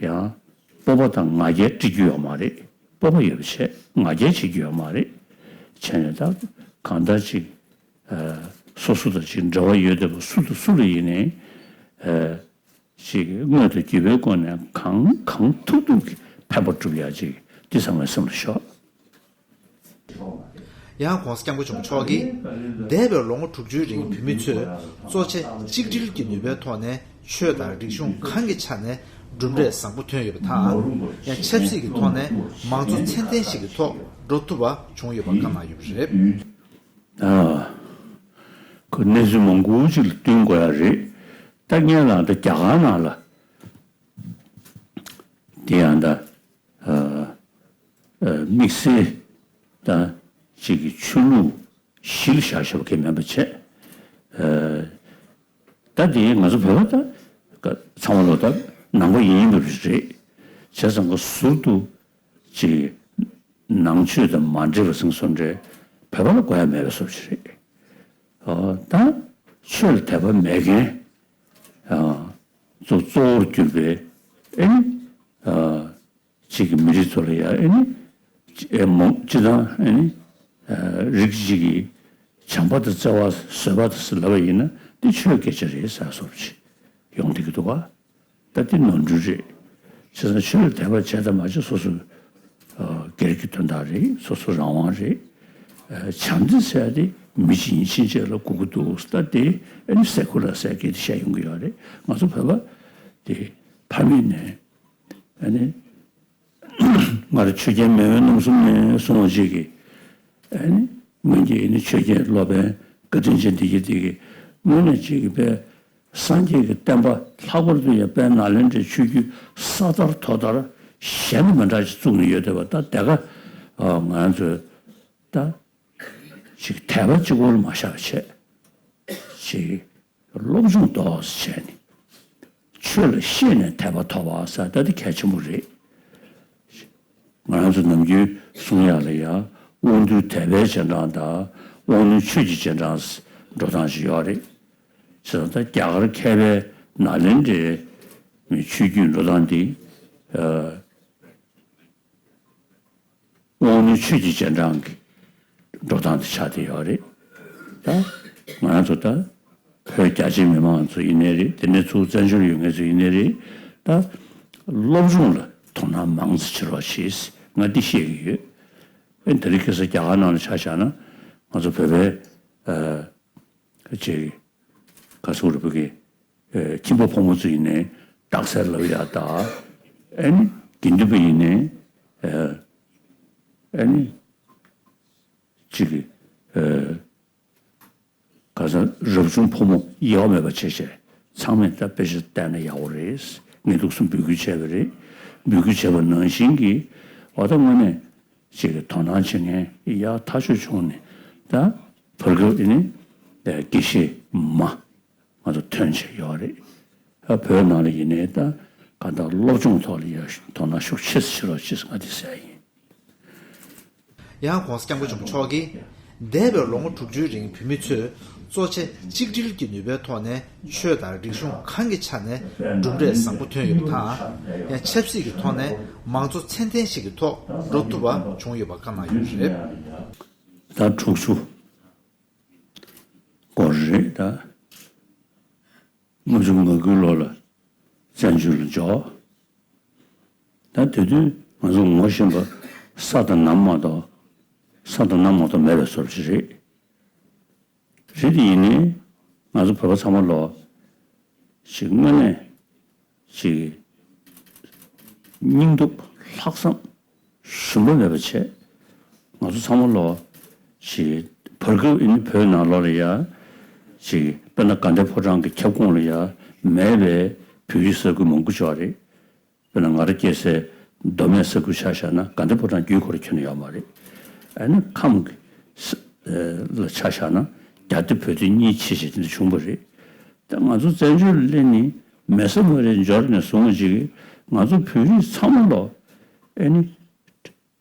ཡང་སྤོབས་པ་དང་ང་རྒྱལ་སྤྲད་རྒྱུ་ཡོད་མ་རེད། སྤོབས་པ་ཡོད་པ་བྱས། ང་རྒྱལ་བྱེད་རྒྱུ་ཡོད་མ་རེད། བྱས་ནས་ད་གང་ལྟར་ཅིག་ སོ་སོ་དང་ཅིག་འབྲེལ་བ་ཡོད་བསྡད་པ་སུ་དང་སུ་ལ་ཡིན་ནའི་ཅིག་དངོས་དང་བརྒྱུད་པའི་སྒོ་ནས་གང་གང་ཐུབ་ཐུབ་ཀྱིས་ཕན་པ་སྒྲུབ་ཡག་ཅིག་འདི་ཚང་མའི་སེམས་ལ་ཤོག། ཡང་གོང་ས་སྐྱབས་མགོན་ཆེན་པོ་མཆོག་གིས་འདས་པའི་ལོ་ངོ་དྲུག་ཅུའི་རིང་བོད་མི་ཚོས་གཙོ་ཆེ་གཅིག་སྒྲིལ་གྱི་ནུས་པའི་ཐོག་ནས་ཆོས་དང་རིག་གཞུང་གང་གི་ཆ་ནས་གྲུབ་འབྲས་བཟང་པོ་ཐོན་ཡོད་པ་དང་། ཡང་ཆབ་སྲིད་ཀྱི་ཐོག་ནས་མང་གཙོ་ཚད་ལྡན་ཞིག་གི་ཐོག་འགྲོ་ཐུབ་པ་བྱུང་ཡོད་པ་བཀའ་གནང་ཡོད་པ་རེད། ཁོ་གནས་ཚུལ་མང་པོ་ཅིག་ལ་བསྟུན་དགོས་ཡ་རེད། ད་ངས་ལ་ད་རྒྱ་གར་ནང་ལ་དེ་ཡང་ད། དམིགས་བསལ་དང་གཅིག་གི་ཆོས་ལུགས་གཞི་ལ་བཞག་བཞག་པ་གས་མིན་པ་བྱས། ད་དེ་ང་ཚོ་བོད་པ་ད་ཚང་མ་ལོ་ད་ནང་པ་ཡིན་པ་རེད། བྱས་ཙང་ག་ཟུར་དུ་གཅིག་ནང་ཆོས་དང་མ་འདྲེས་པ་ཟིན་སོང་འདྲ་བོད་པ་ལ་དགོས་ཡ་མེད་པའི་བཟོ་ཅིག་རེད། ད་ཆོས་ལ་དད་པ་མེད་མཁན་གཙོ་གཙོ་བོར་གྱུར་པའི་ཨེ་ནི། གཅིག་གི་མི་རིགས་ཚོ་ལ་ཡ་ཨེ་ནི། ཨེ་མོ་སྤྱི་དང་ཨེ་ནི། རིགས་གཅིག་གི་བྱམས་པ་དང་བརྩེ་བ་བཟོད་པ་དང་ཟེར་ལབ་པ་ཡིན་ན་འདི་ཆོས་སྐད་ཆ་རེད་ཟེར་སོགས་ཅིག་ཡོང་བསྡད་ཀྱི་འདུག་ག། ད་འདི་ནོར་འཁྲུལ་རེད། བྱས་ཙང་ཆོས་ལ་དད་པ་བྱས་དང་མ་བྱས་སོ་སོ་སྒེར་གྱི་དོན་དག་རེད། སོ་སོ་རང་དབང་རེད། བྱམས་བརྩེ་ཟེར་ཡ་དེ་མི་གཅིག་ཡིན་ཕྱིན་ཆད་ལ་དགོས་ཀྱི་འདུག། ད་དེ་ཨེ་ནི་སེ་ཁུ་ལ་ཟེར་སྐད་དེ་བཤད་ཡོང་གི་ཡོད་རེད། ང་ཚོ་བོད་པ་དེ་ཕ་མེས་ནས་ཨེ་ནི། ང་རང་ཆོས་རྒྱལ་མེས་དབོན་རྣམ་གསུམ་ནས་གསུངས་པ་ཅིག་གིས། ཨ་ནི་སྔོན་གྱི་ཨ་ནི་ཆོས་རྒྱལ་སློབ་དཔོན་བཀའ་དྲིན་ཅན་འདི་གྱིས་འདི་གིས་སྔོན་ནས་ཅིག་གིས་པས་སངས་རྒྱས་ཀྱི་བསྟན་པ་ལྷག་པར་དུ་ཡང་དཔལ་ནཱ་ལེནྡྲའི་ཆོས་བརྒྱུད་ས་དར་ཐོག་དར་གཞན་དང་མི་འདྲ་ཅིག་བཙུགས་ནས་ཡོད་བསྡད་པ། ད་དེ་ག་ང་ཚོས་ད་ཅིག་དད་པ་གཅིག་པོ་ལ་མ་བཞག་པ་བྱས་ཅིག་སློབ་སྦྱོང་ཏོག་ཙམ་བྱས་ནས་ཆོས་ལ་ཤེས་ནས་དད་པ་ཐོབ་པ་ཟེར་ད་དེ་གལ་ཆེན་པོ་རེད། ང་རང་ཚོ་ནམ་རྒྱུན་གསུང་ཡག་ལ་ཡ་དབང་རྟུལ་དད་པའི་རྗེས་འབྲང་དང་དབང་རྣོན་ཆོས་ཀྱི་རྗེས་འབྲང་འགྲོ་སྟངས་ཤིག་ཡོད་རེད། བྱས་ཙང་ད་རྒྱ་གར་མཁས་པའི་ནཱ་ལེནྡྲའི་ཆོས་བརྒྱུད་འགྲོ་སྟངས་འདི། དབང་རྣོན་ཆོས་ཀྱི་རྗེས་འབྲང་གི་འགྲོ་སྟངས་དེ་ཆགས་བསྡད་ཡོད་རེད། ད་ང་རང་ཚོ་ད་བོད་རྒྱ་ཆེ་མི་མང་ཚོ་ཡིན་ནའི་རེད། དེ་ནས་ཚུར་བཙན་བྱོལ་ཡོད་མཁན་ཚོ་ཡིན་ནའི་རེད། ད་སློབ་སྦྱོང་ལ་དོ་སྣང་མང་ཙམ་བྱེད་རོགས་བྱེད་ང་འདི་བཤད་ཀྱི་ཡོད། ཨེ་དེ་རིང་ཁ་སང་རྒྱ་གར་ནང་ལ་ཆ་བཞག་ན་ང་ཚོ་བོད་པའི་ཅིག་ག་ཚོད་རེད་བོད་ཀྱི་ཁྱིམ་པ་ཕོ་མོ་ཚོ་ཡིན་ནའི་རྟགས་གསལ་ལབ་ཡག་ད། ཨ་ནི་དགེ་འདུན་པ་ཡིན་ནའི་ཨ་ནི་ཅིག་ག་ས་རབ་བྱུང་ཕོ་མོ་དབྱེ་བ་མེད་པ་བྱས་བྱས་ཚང་མས་ད་དཔེ་ཆ་བལྟས་ན་ཡག་པོ་རེད། ངས་ལུགས་སུ་འབོད་སྐུལ་བྱས་པ་རེད། འབོད་སྐུལ་བྱས་པ་ནང་བཞིན་གྱི་འོ་ད་དངོས་གནས་ཅིག་གི་དོ་སྣང་བྱེད་མཁན་ཡག་ཐག་ཆོད་བྱུང་ནས་ད་བར་སྐབས་ཨ་ནི་དགེ་བཤེས་མ། ང་ཚོ་ཐོན་བྱས་ཡོད་རེད། ཨ་བོད་ནང་ལ་ཡིན་ནའི་ད་གང་ལྟར་སློབ་སྦྱོང་ཐོག་ལ་ཡ་དོ་སྣང་ཤུགས་ཆེ་ཙམ་བྱེད་རོགས་བྱེད་ཟེར་ང་འདི་ཟེར་ཡ་ཡིན། ཡང་གོང་ས་སྐྱབས་མགོན་ཆེན་པོ་མཆོག་གིས་འདས་པའི་ལོ་ངོ་དྲུག་ཅུའི་རིང་བོད་མི་ཚོས་གཙོ་ཆེ་གཅིག་སྒྲིལ་གྱི་ནུས་པའི་ཐོག་ནས་ཆོས་དང་རིག་གཞུང་གང་གི་ཆ་ནས་གྲུབ་འབྲས་བཟང་པོ་ཐོན་ཡོད་པ་དང་། ཡང་ཆབ་སྲིད་ཀྱི་ཐོག་ནས་མང་གཙོ་ཚད་ལྡན་ཞིག་གི་ཐོག་འགྲོ་ཐུབ་པ་བྱུང་ཡོད་པ་བཀའ་གནང་ཡོད་པ་རེད། ཟླ་དྲུག་ཅུ་སྐོར་རེད་ད། ལྔ་བཅུ་ང་དགུའི་ལོ་ལ་བཙན་བྱོལ་ལ་འབྱོར། ད་དེ་དུས་ང་ཚོ་ངོ་ཤེས་པ་ས་དང་གནམ་མ་གཏོགས་ས་དང་གནམ་མ་གཏོགས་མེད་པའི་བཟོ་འདྲ་ཞིག་རེད། རེད་དེ་ཡིན་ནའི་ང་ཚོ་བོད་པ་ཚང་མ་ལོ་ཞིག་དངོས་གནས་ཅིག་སྙིང་སྟོབས་ལྷག་བསམ་ཞུམ་པ་མེད་པ་བྱས། ང་ཚོ་ཚང་མ་ལོ་ཞིག་བར་སྐབས་ཨ་ནི་བོད་ནང་ལོགས་ལ་ཡ་ཞིག་དཔེར་ན་དགའ་ལྡན་ཕོ་བྲང་གི་ཁྱབ་ཁོངས་ལ་ཡ་མེད་པའི་བོད་རིགས་ས་ཁུལ་མང་པོ་ཅིག་ཡོད་རེད། དཔེར་ན་ང་རང་སྐྱེས་སའི་མདོ་སྨད་ས་ཁུལ་ཆ་བཞག་ན་དགའ་ལྡན་ཕོ་བྲང་བརྒྱུད་ཁོ་རང་ཁྱོན་ནས་ཡོད་མ་རེད། ཨ་ནི་ཁམས་ཀྱི་ས་ལ་ཆ་བཞག་ན་རྒྱ་སྡེ་བོད་སྡེ་གཉིས་ཕྱེ་བྱས་དེ་འདྲ་བྱུང་བ་རེད། ད་ང་ཚོ་བཙན་བྱོལ་སླེབས་ནས་མེ་བཟའ་མོ་རའི་འབྱོར་ནས་བཟུང་བ་ཅིག་ང་ཚོ་བོད་རིགས་ཚང་མ་ལོ་ཨེ་ནི་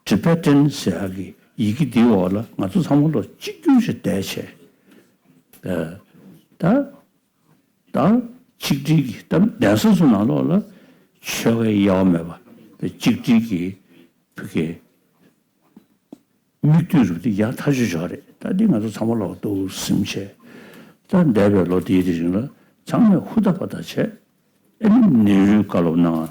ཊི་བེ་ཊན་ཟེར་ཡག་གི་ཡི་གེ་འདིའི་འོག་ལ་ང་ཚོ་ཚང་མ་ལོ་གཅིག་གྱུར་ཞིག་བསྡད་བྱས། ད་ད་ཆིག་སྒྲིལ་གྱི་ད་གདན་ས་ཚོ་ནང་ལོགས་ལ་ཆོལ་ཁའི་དབྱེ་བ་མེད་པ་ད་གཅིག་སྒྲིལ་གྱི་བོད་ཀྱི་མིག་ལྟོས་རུ་དེ་ཡག་ཐག་ཆོད་ཆོག་རེད། ད་འདི་ང་ཚོ་ཚང་མ་ལོག་ཏུ་ཟིན་བྱས། ད་འདས་པའི་ལོ་འདིའི་དེ་རིང་ལ་ཚང་མས་ཧུར་ཐག་པ་ཐག་བྱས། ཨེ་ནི་ནེ་རུའི་བཀའ་སློབ་གནང་།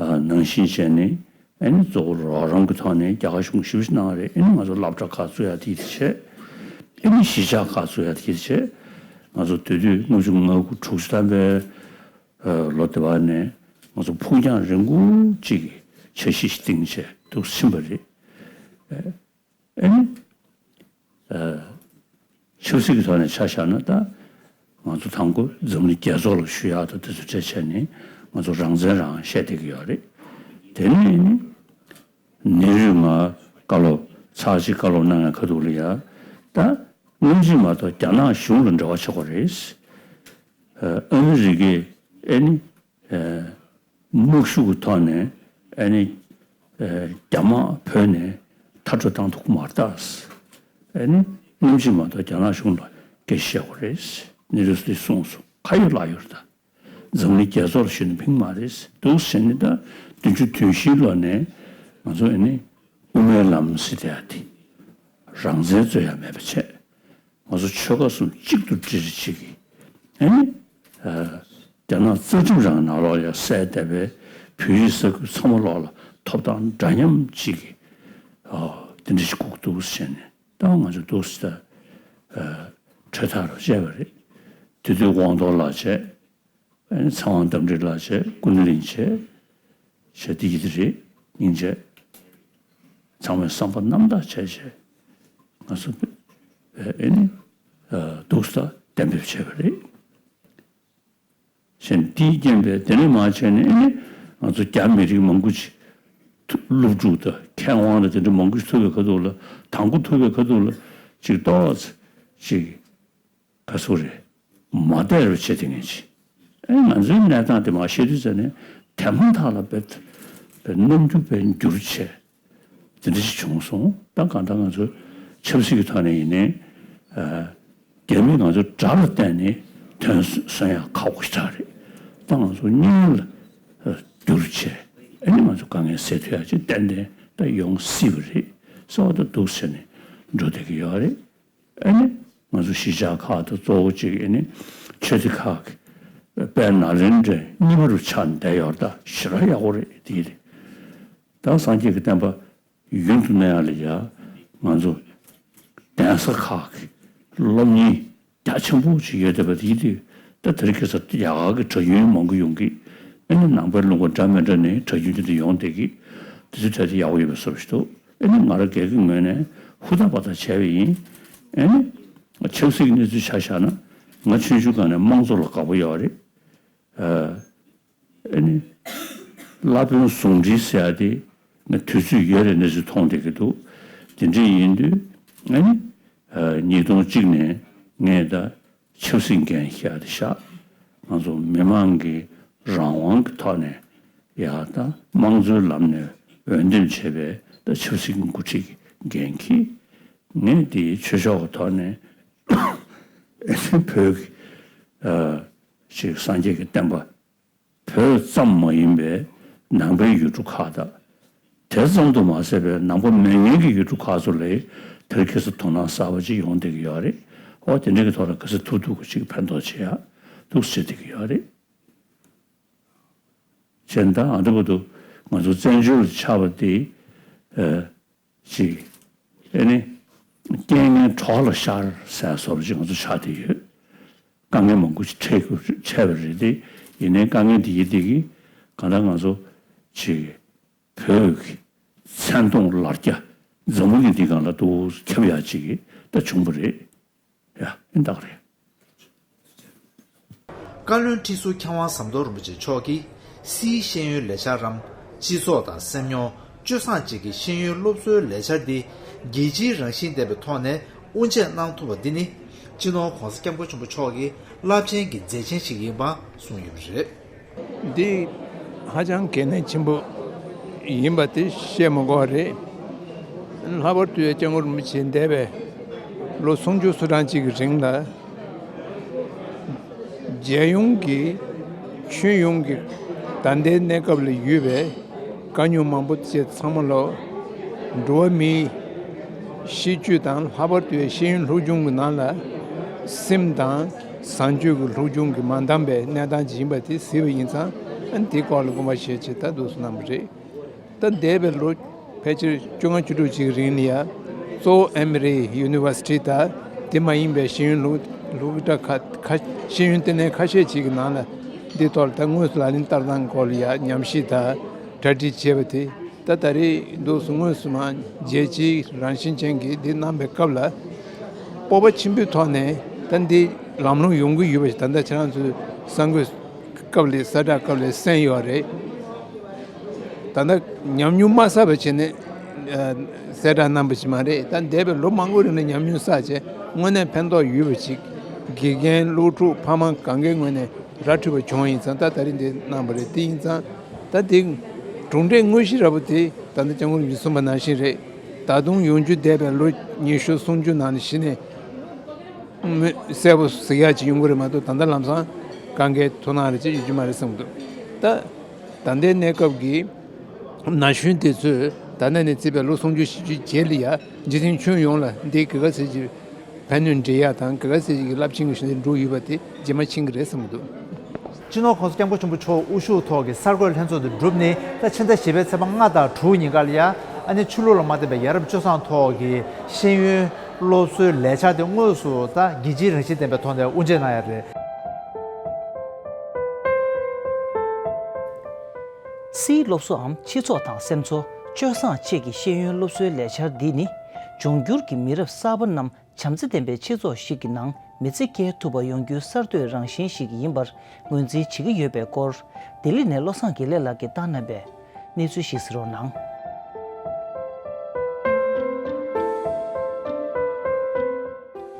ཨ་ནང་བཞིན་བྱས་ནས་ཨེ་ནི་གཙོ་བོ་རོགས་རམ་གྱི་ཐོག་ནས་རྒྱ་གར་གཞུང་ཞིབ་ཞིབ་གནང་རེད། ཨེ་ནི་ང་ཚོ་སློབ་གྲྭ་ཁག་བཙུགས་ཡ་དེ་དེ་བྱས། ཨེ་ནི་གཞིས་ཆགས་ཁག་བཙུགས་ཡ་དེ་དེ་བྱས། ང་ཚོ་དེ་དུས་ལྔ་བཅུ་ང་དགུ་དྲུག་ཅུ་ཐམ་པའི་ལོ་དེ་བར་ནས་ང་ཚོ་ཕུགས་རྒྱང་རིང་པོ་ཅིག་གི་འཆར་གཞི་ཞིག་བཏིང་བྱས་འདུག་ཕྱིན་པ་རེད། ཨེ་ནི། ཆབ་སྲིད་ཀྱི་ཐོག་ནས་ཆ་བཞག་ན་ད། ང་ཚོ་དང་པོ་འཛམ་གླིང་རྒྱལ་ཚོགས་ལ་ཞུ་ཡག་དང་དེ་ཚོ་གྲས་བྱས་ནས་ང་ཚོ་རང་བཙན་རང་བཤད་བསྡད་ཀྱི་ཡོད་རེད། དེ་ནས་ནི། ནེ་རུས་ང་བཀའ་སློབ་ཚར་གཅིག་བཀའ་སློབ་གནང་ཡ་ཁ་ཐུག་ལ་ཡ། ད། སྔོན་ཆད་མ་གཏོགས་རྒྱ་ནག་གཞུང་ལ་འབྲེལ་བ་བྱེད་དགོས་རེད། ཨ་མི་རི་ཀས་ཨེ་ནི། དམག་ཤུགས་ཀྱི་ཐོག་ནས་ཨ་ནི་རྒྱ་དམག་བོད་ནས་མཐར་སྐྲོད་བཏང་ཐུབ་ཀྱི་མ་རེད་ད། ཨ་ནི་སྔོན་ཆད་མ་གཏོགས་རྒྱ་ནག་གཞུང་ལ་སྐད་ཆ་བཤད་དགོས་རེད། ནེ་རུས་འདི་གསུངས་སོང་། ཁ་ཡོད་ལག་ཡོད་རེད་ད། འཛམ་གླིང་རྒྱལ་ཚོགས་ལ་ཞུས་ན་ཕན་གྱི་མ་རེད་འདུག་ཟེར་ནས་ད་བདུན་ཅུ་དོན་བཞིའི་ལོ་ནས་ང་ཚོ་ཨ་ནི་དབུ་མའི་ལམ་ཟེར་དེ་ཡ་དེ་རང་བཙན་རྩོད་ཡ་མེད་པ་བྱས། ང་ཚོ་ཆོལ་ཁ་གསུམ་གཅིག་ཏུ་སྒྲིལ་བྱེད་ཀྱི་ཨེ་ནི། རྒྱ་ནག་རྩ་ཁྲིམས་རང་ནང་ལོགས་ལ་གསལ་བསྡད་པའི་བོད་ཡིག་ས་ཁུལ་ཚང་མ་ལོགས་ལ་ཐོབ་ཐང་འདྲ་མཉམ་གཅིག་གི་དེ་འདྲ་ཞིག་དགོས་འདུག་ཟེར་ནས་ད་ང་ཚོ་འདུག་ཟེར་ད་གྲོས་ཐག་རུ་བཅད་པ་རེད། དེ་དུས་དབང་རྡོར་ལགས་བྱས། ཨེ་ནི་ཚེ་དབང་རྟ་མགྲིན་ལགས་བྱས། ཀུན་གླིང་བྱས། བྱས་དེ་ཡིན་དེ་རེད། སྙིང་རྗེ། ཚང་མས་བསམ་པ་རྣམ་དག་བྱས་བྱས། ང་ཚོ་ཨེ་ནི་འདུག་ས་གཏན་འབེབས་བྱས་པ་རེད། བྱས་ནས་དེའི་རྐྱེན་པས་དེ་ནས་མར་བྱས་ནས་ཨེ་ནི་ང་ཚོ་རྒྱ་མི་རིགས་མང་པོ་ཅིག་ཐུ་སློབ་ཕྲུག་དང་མཁས་དབང་དང་དེ་འདྲ་མང་པོ་ཞིག་ཐུག་པའི་ཁ་ཐུག་ལ་དང་པོ་ཐུག་པའི་ཁ་ཐུག་ལ་ཅིག་ཏོག་ཙམ་ཅིག་ག་ཚོད་རེད། མ་བདེ་རུ་བྱེད་དེ་ངེས་ཅི། ཨེ་ང་ཚོའི་གནས་སྟངས་དེ་མ་ཤེས་དུས་ཙ་ནས་དེ་མ་ཐག་ལ་བེད་བེད་རྣམ་འགྱུར་བེད་འགྱུར་བྱས། དེ་འདྲ་ཞིག་བྱུང་སོང་། ད་གང་ལྟར་ང་ཚོ་ཆབ་སྲིད་ཀྱི་ཐོག་ནས་ཡིན་ནའི། རྒྱ་མིས་ང་ཚོ་དགྲ་ལ་བརྟེན་ནས་དོན་སོན་ཡང་ཁག་པོ་ཞིག་རེད། ད་ང་ཚོ་གཉིས་ལ་བསྒྱུར་བྱས་ཨེ་ནི་ང་ཚོ་དཀའ་ངལ་སེལ་ཐུབ་ཡག་ཅིག་ཏན་ཏན་ད་ཡོང་སྲིད་པ་རེད་ཟེར་བ་ད་འདུག་ཟེར་ནས་འགྲོ་བསྡད་ཀྱི་ཡོད་རེད། ཨེ་ནི། ང་ཚོ་གཞིས་ཆགས་ཁག་དང་གཙོ་བོ་གཅིག་ཨེ་ནི། ཆོས་སྡེ་ཁག་གི་དཔལ་ནཱ་ལེནྡྲའི་གཉིས་པ་རུ་ཆགས་བསྡད་ཡོད་རེད་ད་ཞེ་དྲག་ཡག་པོ་རེད་དེ་རེད། ད་སངས་རྒྱས་ཀྱི་བསྟན་པ་ཡུན་དུ་གནས་ཡག་ལ་ཡ། ང་ཚོ་གདན་ས་ཁག་གི་སློབ་གཉེར་རྒྱ་ཆེན་པོ་ཅིག་ཡོད་བསྡད་པ་དེ་དུས་ད་དེ་རིང་ཁ་སང་ཡག་གི་གྲྭ་རྒྱུན་མང་པོ་ཡོང་གི། ཨེ་ནི་ནང་པའི་ལུང་པ་འདྲ་མི་འདྲ་ནས་གྲྭ་རྒྱུན་དེ་འདྲ་ཡོང་བསྡད་ཀྱི། དེ་ཚོའི་གྲས་དེ་ཡག་པོ་ཡོད་པའི་བཟོ་འདྲ་ཞིག་འདུག་ཨེ་ནི་ང་རང་སྒེར་གྱི་ངོས་ནས་ཧུར་ཐག་པ་ཐག་བྱས་པ་ཡིན། ཨེ་ནི། ཆབ་སྲིད་ཀྱི་གནས་ཚུལ་ཆ་བཞག་ན། ང་ཆུང་ཆུང་སྒང་ནས་དམངས་གཙོ་ལ་དགའ་པོ་ཡོད་རེད། ཨ་ནི། བླ་དཔོན་ཟུང་འབྲེལ་ཟེར་ཡ་དེ་ང་དུས་ཚོད་ཡོད་རེད་གནས་ཚུལ་མཐོང་བསྡད་ཀྱི་འདུག་དེ་འདྲ་ཡིན་དུས་ཨ་ནི། ཉིས་སྟོང་གཅིག་ནས་ངས་ད་ཆབ་སྲིད་འགན་བཞེས་ཏེ་བཞག་ང་ཚོ་མི་མང་གི་རང་དབང་གི་ཐོག་ནས་ཡ་ད་དམངས་གཙོའི་ལམ་ནས་འོས་འདེམས་བྱས་པའི་ད་ཆབ་སྲིད་ཀྱི་འགོ་ཁྲིད་ཀྱི་འགན་འཁྱེར། ངས་དེའི་ཆོས་ཕྱོགས་ཀྱི་ཐོག་ནས་བོད་ཀྱི་ཅིག་སངས་རྒྱས་ཀྱི་བསྟན་པ། བོད་ཙམ་མ་ཡིན་པའི་ནང་པའི་ཡུལ་གྲུ་ཁག་དང་། དེ་ཙམ་དུ་མ་ཟད་པའི་ནང་པ་མེད་མཁན་གྱི་ཡུལ་གྲུ་ཁག་ཚོ་ལ་དེར་གལ་སྲིད་དོ་སྣང་གསར་པ་ཅིག་ཡོང་བསྡད་ཀྱི་ཡོད་རེད། འོ་དེ་འདྲ་གི་ཐོག་ལ་གལ་སྲིད་ཐུབ་ཐུབ་ཀྱི་ཅིག་ཕན་ཐོགས་བྱེད་ཡ་འདུག་ཟེར་བསྡད་ཀྱི་ཡོད་རེད། བྱས་ན་ད་ཨ་འདྲ་པོ་འདུག་ང་ཚོ་བཙན་བྱོལ་དུ་ཆགས་པ་དེ། ཅིག་ཨེ་ནི། རྐྱེན་ངན་གྲོགས་ལ་ཤར་ཟེར་བཟོ་འདྲ་ཅིག་ང་ཚོ་ཆགས་བསྡད་ཡོད། དཀའ་ངལ་མང་པོ་ཅིག་འཕྲད་དགོས་འཕྲད་པ་རེད་དེ། ཡིན་ནའི་དཀའ་ངལ་དེ་ཡིན་དེ་གི་གང་ལྟར་ང་ཚོ་ཅིག་བོད་ཀྱི་མཚན་མཐོང་ལ་རྒྱ་འཛམ་བུ་གླིང་འདིའི་སྒང་ལ་ཏོག་ཙམ་ཁྱབ་ཡག་ཅིག་གི་ད་བྱུང་བ་རེད། ཡ་ཨེ་འདག་རེད། བཀའ་བློན་ཁྲི་ཟུར་མཁས་དབང་ཟམ་གདོང་རིན་པོ་ཆེ་མཆོག་གིས་སིའི་ཤེས་ཡོན་ལས་འཆར་རམ། སྤྱི་ཚོགས་དང་སེམས་མྱོང་། སྤྱོད་བཟང་བཅས་ཀྱི་ཤེས་ཡོན་སློབ་གསོའི་ལས་འཆར་འདི་རྒྱལ་སྤྱིའི་རང་བཞིན་ལྡན་པའི་ཐོག་ནས་དབུ་འབྱེད་གནང་ཐུབ་པ་འདི་ནི་སྤྱི་ནོར་༸གོང་ས་༸སྐྱབས་མགོན་ཆེན་པོ་མཆོག་གི་རླབས་ཆེན་གྱི་མཛད་ཆེན་ཞིག་ཡིན་པ་གསུངས་ཡོད་པ་རེད། འདི་ཧ་ཅང་གལ་གནད་ཆེན་པོ་ཡིན་པ་དེ་བཤད་མ་དགོས་པ་རེད། ལྷག་པར་དུ་སྐྱབས་མགོན་རིན་པོ་ཆེ་འདས་པའི་ལོ་སུམ་ཅུ་སོ་གྲངས་ཅིག་གི་རིང་ལ། རྒྱལ་ཡོངས་ཀྱི་ཁྱོན་ཡོངས་ཀྱི་ད་ལྟའི་གནས་སྐབས་ལ་ཡོད་པའི་དཀའ་རྙོག་མང་པོ་བཅས་ཚང་མ་ལ་འགྲོ་བ་མིའི་ ཤེས་རྒྱུད་དང་ལྷག་པར་དུ་ཤེས་ཡོན་སློབ་སྦྱོང་གི་ནང་ལ་སེམས་དང་བཟང་སྤྱོད་ཀྱི་སློབ་སྦྱོང་གི་མ་འདང་བའི་གནས་སྟངས་ཅིག་ཡིན་པ་དེ་གཟིགས་པ་ཡིན་ཙང་། ཨ་ནི་དེའི་སྐོར་ལ་སྐུལ་མ་བྱེད་ཅེས་ད་འདུག་སེ་གནང་བ་རེད། ད་འདས་པའི་ལོ་ཕལ་ཆེར་བཅོ་ལྔ་བཅུ་དྲུག་ཅིག་རིང་ལ་ཡ། གཙོ་བོ་ཨེ་མི་རི་ཡུ་ནི་ཝར་སི་ཊི་དང་དེ་མ་ཡིན་པའི་ཤེས་ཡོན་སློབ་སློབ་གྲྭ་ཁག་ཁ་ཤེས་ཡོན་ལྟེ་གནས་ཁ་ཤས་ཅིག་གི་ནང་ལ་འདི་ཐོག་ལ་ད་དངོས་སུ་ལག་ལེན་བསྟར་སྟངས་སྐོར་ལ་ཡ་ཉམས་ཞིབ་དང་གྲ་སྒྲིག་བྱས་པ་དེ། ད་ད་རེས་འདུག་སེ་དངོས་སུ་མ་རྒྱལ་སྤྱིའི་རང་བཞིན་ཅན་གྱིས་འདི་གནང་པའི་སྐབས་ལ། སྤོབས་པ་ཆེན་པོའི་ཐོག་ནས་ད་འདི་ལམ་ལྷོང་ཡོང་གི་ཡོད་པ་ཞིག་ད་ལྟ་ཁྱེད་རང་ཚོའི་གསར་འགོད་སྐབས་ལ་གསལ་བསྒྲགས་སྐབས་ལ་གསན་ཡོད་རེད། ད་ལྟ་ཉམས་མྱོང་མ་བསགས་པ་བྱས་ནས་ཨ་གསལ་བསྒྲགས་གནང་པ་ཞིག་མ་རེད། ད་འདས་པའི་ལོ་མང་པོ་རིང་ལ་ཉམས་མྱོང་བསགས་བྱས་དངོས་གནས་ཕན་ཐོགས་ཡོད་པ་ཞིག་དགེ་རྒན་སློབ་ཕྲུག་ཕ་མ་གང་གའི་ངོས་ནས་ར་འཕྲོད་པ་བྱུང་བ་ཡིན་ཙང་། ད་ད་རེས་འདི་གནང་པ་རེད། དེ་ཡིན་ཙང་ད་དེ་གྲུབ་འབྲས་དངོས་གཞི་འདྲ་པོ་དེ་ད་ལྟ་སྐྱབས་མགོན་རིན་པོ་ཆེས་གསུངས་པ་ནང་བཞིན་རེད། ད་དུང་ཡོང་རྒྱུ་འདས་པའི་ལོ་ཉི་ཤུ་སུམ་ཅུ་ནང་ནས་གཞི་ནས་གསལ་པོ་གཟིགས་ཡག་ཅིག་ཡོང་གི་རེད་མ་གཏོགས། ད་ལྟ་ལམ་སང་གང་གའི་ཐུགས་སྣང་རེ་ཅིག་ཡོད་རྒྱུ་མ་རེད་བསམ་གྱི་འདུག་ད་ད་ལྟའི་གནས་སྐབས་ཀྱི་ན་གཞོན་དེ་ཚོས་ད་ལྟ་ནས་བརྩིས་པའི་ལོ་སུམ་ཅུ་བཞི་བཅུ་རྗེས་ལ་ཡ་འཇིག་རྟེན་ཁྱོན་ཡོངས་ལ་འདི་ག་ག་ཚད་ཅིག་ཕན་ནུས་འདྲེན་ཡག་དང་ག་ག་ཚད་ཅིག་གི་རླབས་ཆེན་གྱི་གཞི་འདི་འགྲོ་ཡོད་པ་དེ་རྗེས་མ་མཁྱེན་གྱི་རེད་བསམ་གྱི་འདུག་སྤྱི་ནོར་༸གོང་ས་༸སྐྱབས་མགོན་ཆེན་པོ་མཆོག་དབུ་བཞུགས་ཐོག་གི་གསར་འགོད་ལྷན་ཚོགས་དེ་གྲུབ་ནས། ད་ཕྱི་ཟླ་བཞི་པའི་ཚེས་པ་ལྔ་དང་དྲུག་ཉིན་ཀ་ལ་ཡ། ཨ་ནི་ཆོས་ལུགས་ལ་མ་བརྟེན་པའི་ཡ་རབས་སྤྱོད་བཟང་ཐོག་གི་ཤེས་ཡོན་སློབ་གསོའི་ལས་འཆར་དེ་དངོས་སུ་ད་རྒྱལ་སྤྱིའི་རང་བཞིན་ལྡན་པའི་ཐོག་ནས་དབུ་འབྱེད་གནང་ཡ་རེད། སིའི་སློབ་གསོའམ་སྤྱི་ཚོགས་དང་སེམས་ཚོར། སྤྱོད་བཟང་བཅས་ཀྱི་ཤེས་ཡོན་སློབ་གསོའི་ལས་འཆར་འདི་ནི། འབྱུང་འགྱུར་གྱི་མི་རབས་གསར་པ་རྣམས་བྱམས་བརྩེ་ལྡན་པའི་སྤྱི་ཚོགས་ཤིག་གི་ནང་མི་ཚེ་སྐྱེལ་ཐུབ་པ་ཡོང་རྒྱུའི་གསར་གཏོད་རང་བཞིན་ཞིག་ཡིན་པར་ངོས་འཛིན་བྱེད་ཀྱི་ཡོད་པའི་སྐོར། ལྡི་ལི་ནས་བློ་བཟང་དགེ་ལེགས་ལགས་ཀྱིས་བཏང་གནང་བའི་གནས་ཚུལ་ཞིག་གཟིགས་རོགས་གནང་།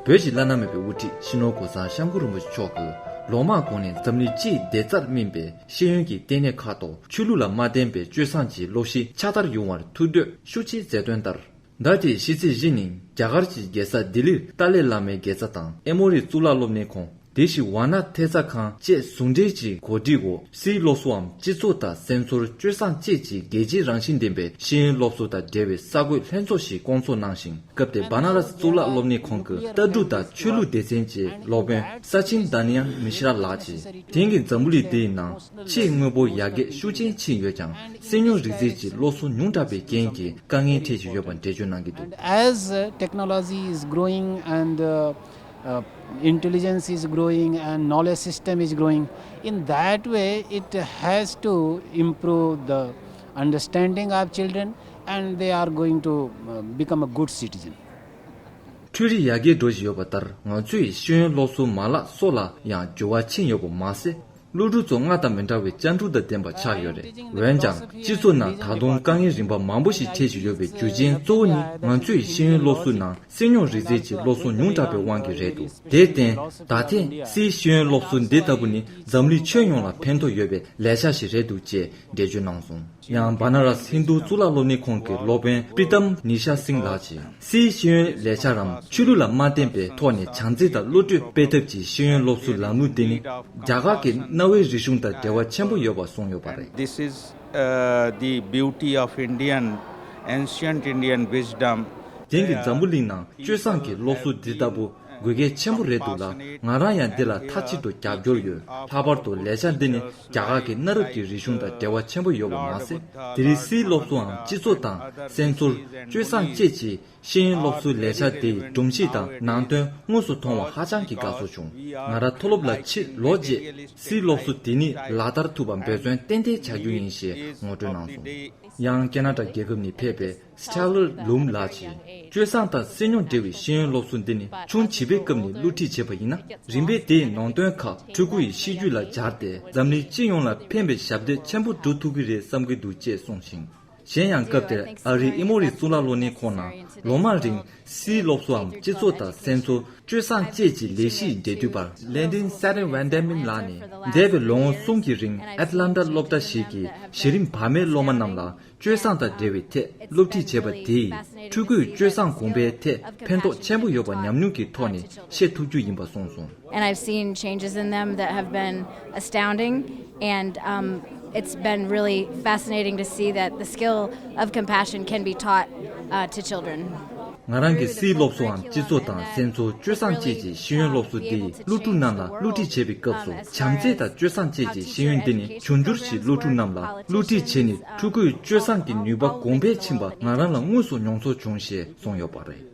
བོད་ཀྱི་བླ་ན་མེད་པའི་དབུ་ཁྲིད་སྤྱི་ནོར་༸གོང་ས་༸སྐྱབས་མགོན་རིན་པོ་ཆེ་མཆོག་གིས་ལོ་མང་གོང་ནས་འཛམ་གླིང་སྤྱིའི་བདེ་རྩར་སྨིན་པའི་ཤེས་ཡོན་གྱི་ལྟེ་གནས་ཁག་ཐོག་ཆོས་ལུགས་ལ་མ་བརྟེན་པའི་སྤྱོད་བཟང་གྱི་སློབ་གཞི་ཕྱག་བསྟར་ཡོང་བར་ཐུགས་འདོད་ཤུགས་ཆེ་མཛད་དོན་ལྟར། ཟླ་འདིའི་ཕྱི་ཚེས་བཞི་ཉིན་རྒྱ་གར་གྱི་རྒྱལ་ས་ལྡི་ལིར་ཏཱ་ལའི་བླ་མའི་དགེ་རྩ་དང་ཨེ་མོ་རི་གཙུག་ལག་སློབ་གཉེར་ཁང་། དེ་བཞིན་ཝཱ་ཎ་ཐེབས་རྩ་ཁང་བཅས་ཟུང་འབྲེལ་གྱིས་གོ་སྒྲིག་འོག་སིའི་སློབ་གསོའམ་སྤྱི་ཚོགས་དང་སེམས་ཚོར། སྤྱོད་བཟང་བཅས་ཀྱི་རྒྱལ་སྤྱིའི་རང་བཞིན་ལྡན་པའི་ཤེས་ཡོན་སློབ་གསོ་དང་འབྲེལ་བའི་གསར་འགོད་ལྷན་ཚོགས་ཤིག་བསྐོང་ཚོགས་གནང་ཞིང་། སྐབས་དེར་བ་ན་ར་སི་གཙུག་ལག་སློབ་གཉེར་ཁང་གི་ལྟ་གྲུབ་དང་ཆོས་ལུགས་སྡེ་ཚན་གྱི་སློབ་དཔོན་ས་ཆིན་དཱ་ནི་ཡན་མི་ཤི་ར་ལགས་ཀྱིས། དེང་གི་འཛམ་བུ་གླིང་འདིའི་ནང་ཆེས་དངོས་པོ་ཡར་རྒྱས་ཤུགས་ཆེན་ཕྱིན་ཡོད་ཀྱང་། སེམས་མྱོང་རིག་རྩལ་གྱི་སློབ་གསོ་ཉུང་དྲགས་པའི་རྐྱེན་གྱིས་དཀའ་ངལ་འཕྲད་བཞིན་ཡོད་པ་འགྲེལ་བརྗོད་གནང་གི་འདུག། And as uh, technology is growing and uh, uh, intelligence is growing and knowledge system is growing, in that way it has to improve the understanding of children and they are going to uh, become a good citizen. འཕྲུལ་རིག་ཡར་རྒྱས་འགྲོ་བཞིན་ཡོད་པ་ལྟར། ང་ཚོའི་ཤེས་ཡོན་སློབ་གསོའི་མ་ལག་སོགས་ལ་ཡང་འགྱུར་བ་ཕྱིན་ཡོད་པ་མ་ཟད། སློབ་ཕྲུག་ཚོ་སྔར་དང་མི་འདྲ་བའི་བཅར་འདྲི་དང་ལྡན་པ་ཆགས་ཡོད་རེད། འོན་ཀྱང་། སྤྱི་ཚོགས་ནང་ད་དུང་དཀའ་ངལ་རིམ་པ་མང་པོ་ཞིག་འཕྲད་བཞིན་ཡོད་པའི་རྒྱུ་རྐྱེན་གཙོ་བོ་ནི། ང་ཚོའི་ཤེས་ཡོན་སློབ་གསོའི་ནང་སེམས་མྱོང་རིག་རྩལ་གྱི་སློབ་གསོ་ཉུང་དྲགས་པའི་དབང་གིས་རེད་འདུག། དེར་བརྟེན། ད་ཐེངས་སིའི་ཤེས་ཡོན་སློབ་གསོ་འདི་ལྟ་བུ་ནི། འཛམ་གླིང་ཁྱོན་ཡོངས་ལ་ཕན་ཐོགས་ཡོད་པའི་ལས་འཆར་ཞིག་རེད་འདུག་ཅེས་འགྲེལ་བརྗོད་གནང་སོང་། ཡང་། བ་ན་ར་སི་ཧིན་རྡུ་གཙུག་ལག་སློབ་གཉེར་ཁང་གི་སློབ་དཔོན་པྲི་ཏམ་ནི་ཤ་སིང་ལགས་ཀྱིས། སིའི་ཤེས་ཡོན་ལས་འཆར་རམ། ཆོས་ལུགས་ལ་མ་བརྟེན་པའི་ཐོག་ནས་བྱམས་བརྩེ་དང་བློ་གྲོས་སྤེལ་ཐབས་ཀྱི་ཤེས་ཡོན་སློབ་གསོའི་ལམ་ལུགས་འདི་ནི། རྒྱ་གར་གྱི་གནའ་བོའི་རིག་གཞུང་དང་འབྲེལ་བ་ཆེན་པོ་ཡོད་པ་གསུངས་ཡོད་པ་རེད། This is uh, the beauty of Indian, ancient Indian wisdom. དེང་གི་འཛམ་བུ་གླིང་ནང་སྤྱོད་བཟང་གི་སློབ་གསོ་འདི་ལྟ་བུ་དགོས་གལ་ཆེན་པོ་རེད་འདུག་ལ། ང་རང་ཡང་འདི་ལ་མཐའ་གཅིག་ཏུ་རྒྱབ་སྐྱོར་ཡོད། ལྷག་པར་དུ་ལས་འཆར་འདི་ནི་རྒྱ་གར་གྱི་གནའ་རབས་ཀྱི་རིག་གཞུང་དང་འབྲེལ་བ་ཆེན་པོ་ཡོད་པ་མ་ཟད། དེ་རིང་སིའི་སློབ་གསོའམ་སྤྱི་ཚོགས་དང་སེམས་ཚོར། སྤྱོད་བཟང་བཅས་ཀྱི་ཤེས་ཡོན་སློབ་གསོའི་ལས་འཆར་དེ་ཡི་སྒྲོམ་གཞི་དང་ནང་དོན་དངོས་སུ་མཐོང་བ་ཧ་ཅང་གི་དགའ་ཚོར་བྱུང་། ང་རང་མཐོ་སློབ་ལ་ཕྱིར་ལོག་རྗེས་སིའི་སློབ་གསོ་དེ་ཉིད་ལག་བསྟར་ཐུབ་པར་འབད་བརྩོན་ཏན་ཏན་བྱ་རྒྱུ་ཡིན་ཞེས་ངོ་སྤྲོད་གནང་སོང་། ཡང་ཀེ་ན་ཌ་རྒྱལ་ཁབ་ནས་ཕེབས་པའི་སི་ཊེ་ལར་ལུམ་ལགས་ཀྱིས། སྤྱོད་བཟང་དང་སེམས་མྱོང་འབྲེལ་བའི་ཤེས་ཡོན་སློབ་གསོ་འདི་ནི་ཆུང་བྱིས་པའི་སྐབས་ནས་སློབ་ཁྲིད་བྱས་པ་ཡིན་ན། རིམ་པས་དེའི་ནང་དོན་ཁག་ཕྲུ་གུ་ཡི་གཤིས་རྒྱུད་ལ་སྦྱར་ཏེ། འཛམ་གླིང་སྤྱི་ཡོངས་ལ་ཕན་པའི་ཞབས་འདེགས་ཆེན་པོ་སྒྲུབ་ཐུབ་ཀྱི་རེད་བསམ་གྱི་འདུག་ཅེས་གསུངས་ཤིང་། གཞན་ཡང་། སྐབས་དེར་ཨ་རིའི་ཨེ་མོ་རི་གཙུག་ལག་སློབ་གཉེར་ཁང་ནང་ལོ་མང་རིང་སིའི་སློབ་གསོའམ་སྤྱི་ཚོགས་དང་སེམས་ཚོར། སྤྱོད་བཟང་བཅས་ཀྱི་ལས་གཞི་ཡི་འབྲེལ་མཐུད་པར། ལན་ཏིན་སེ་རེན་ཝན་ཏེ་མིན་ལགས་ནས། འདས་པའི་ལོ་ངོ་གསུམ་གྱི་རིང་ཨེ་ཏི་ལན་ཊ་སློབ་གྲྭ་ཞིག་གི་གཞི་རིམ་བར་མའི་སློབ་མ་རྣམས་ལ་སྤྱོད་བཟང་དང་འབྲེལ་བའི་ཐད་སློབ་ཁྲིད་བྱས་པ་དེས། ཕྲུ་གུའི་སྤྱོད་བཟང་གོང་འཕེལ་ཐད་ཕན་ཐོགས་ཆེན་པོ་ཡོད་པ་ཉམས་མྱོང་གི་ཐོག་ནས་ཤེས་ཐུབ་རྒྱུ་ཡིན་པ་གསུངས་སོང་། And I've seen changes in them that have been astounding, and um, it's been really fascinating to see that the skill of compassion can be taught uh, to children. ང་རང་གི་སིའི་སློབ་གསོའམ་སྤྱི་ཚོགས་དང་སེམས་ཚོར་སྤྱོད་བཟང་བཅས་ཀྱི་ཤེས་ཡོན་སློབ་གསོ་འདིས་སློབ་ཕྲུག་རྣམས་ལ་སློབ་ཁྲིད་བྱེད་པའི་སྐབས་སུ་བྱམས་བརྩེ་དང་སྤྱོད་བཟང་བཅས་ཀྱི་ཤེས་ཡོན་འདི་ནི་འབྱུང་འགྱུར་གྱི་སློབ་ཕྲུག་རྣམས་ལ་སློབ་ཁྲིད་བྱས་ནས་ཕྲུ་གུའི་སྤྱོད་བཟང་གི་ནུས་པ་གོང་འཕེལ་ཕྱིན་པ་ང་རང་ལ་དངོས་སུ་མྱོང་ཚོར་བྱུང་ཞེས་གསུངས་ཡོད་པ་རེད།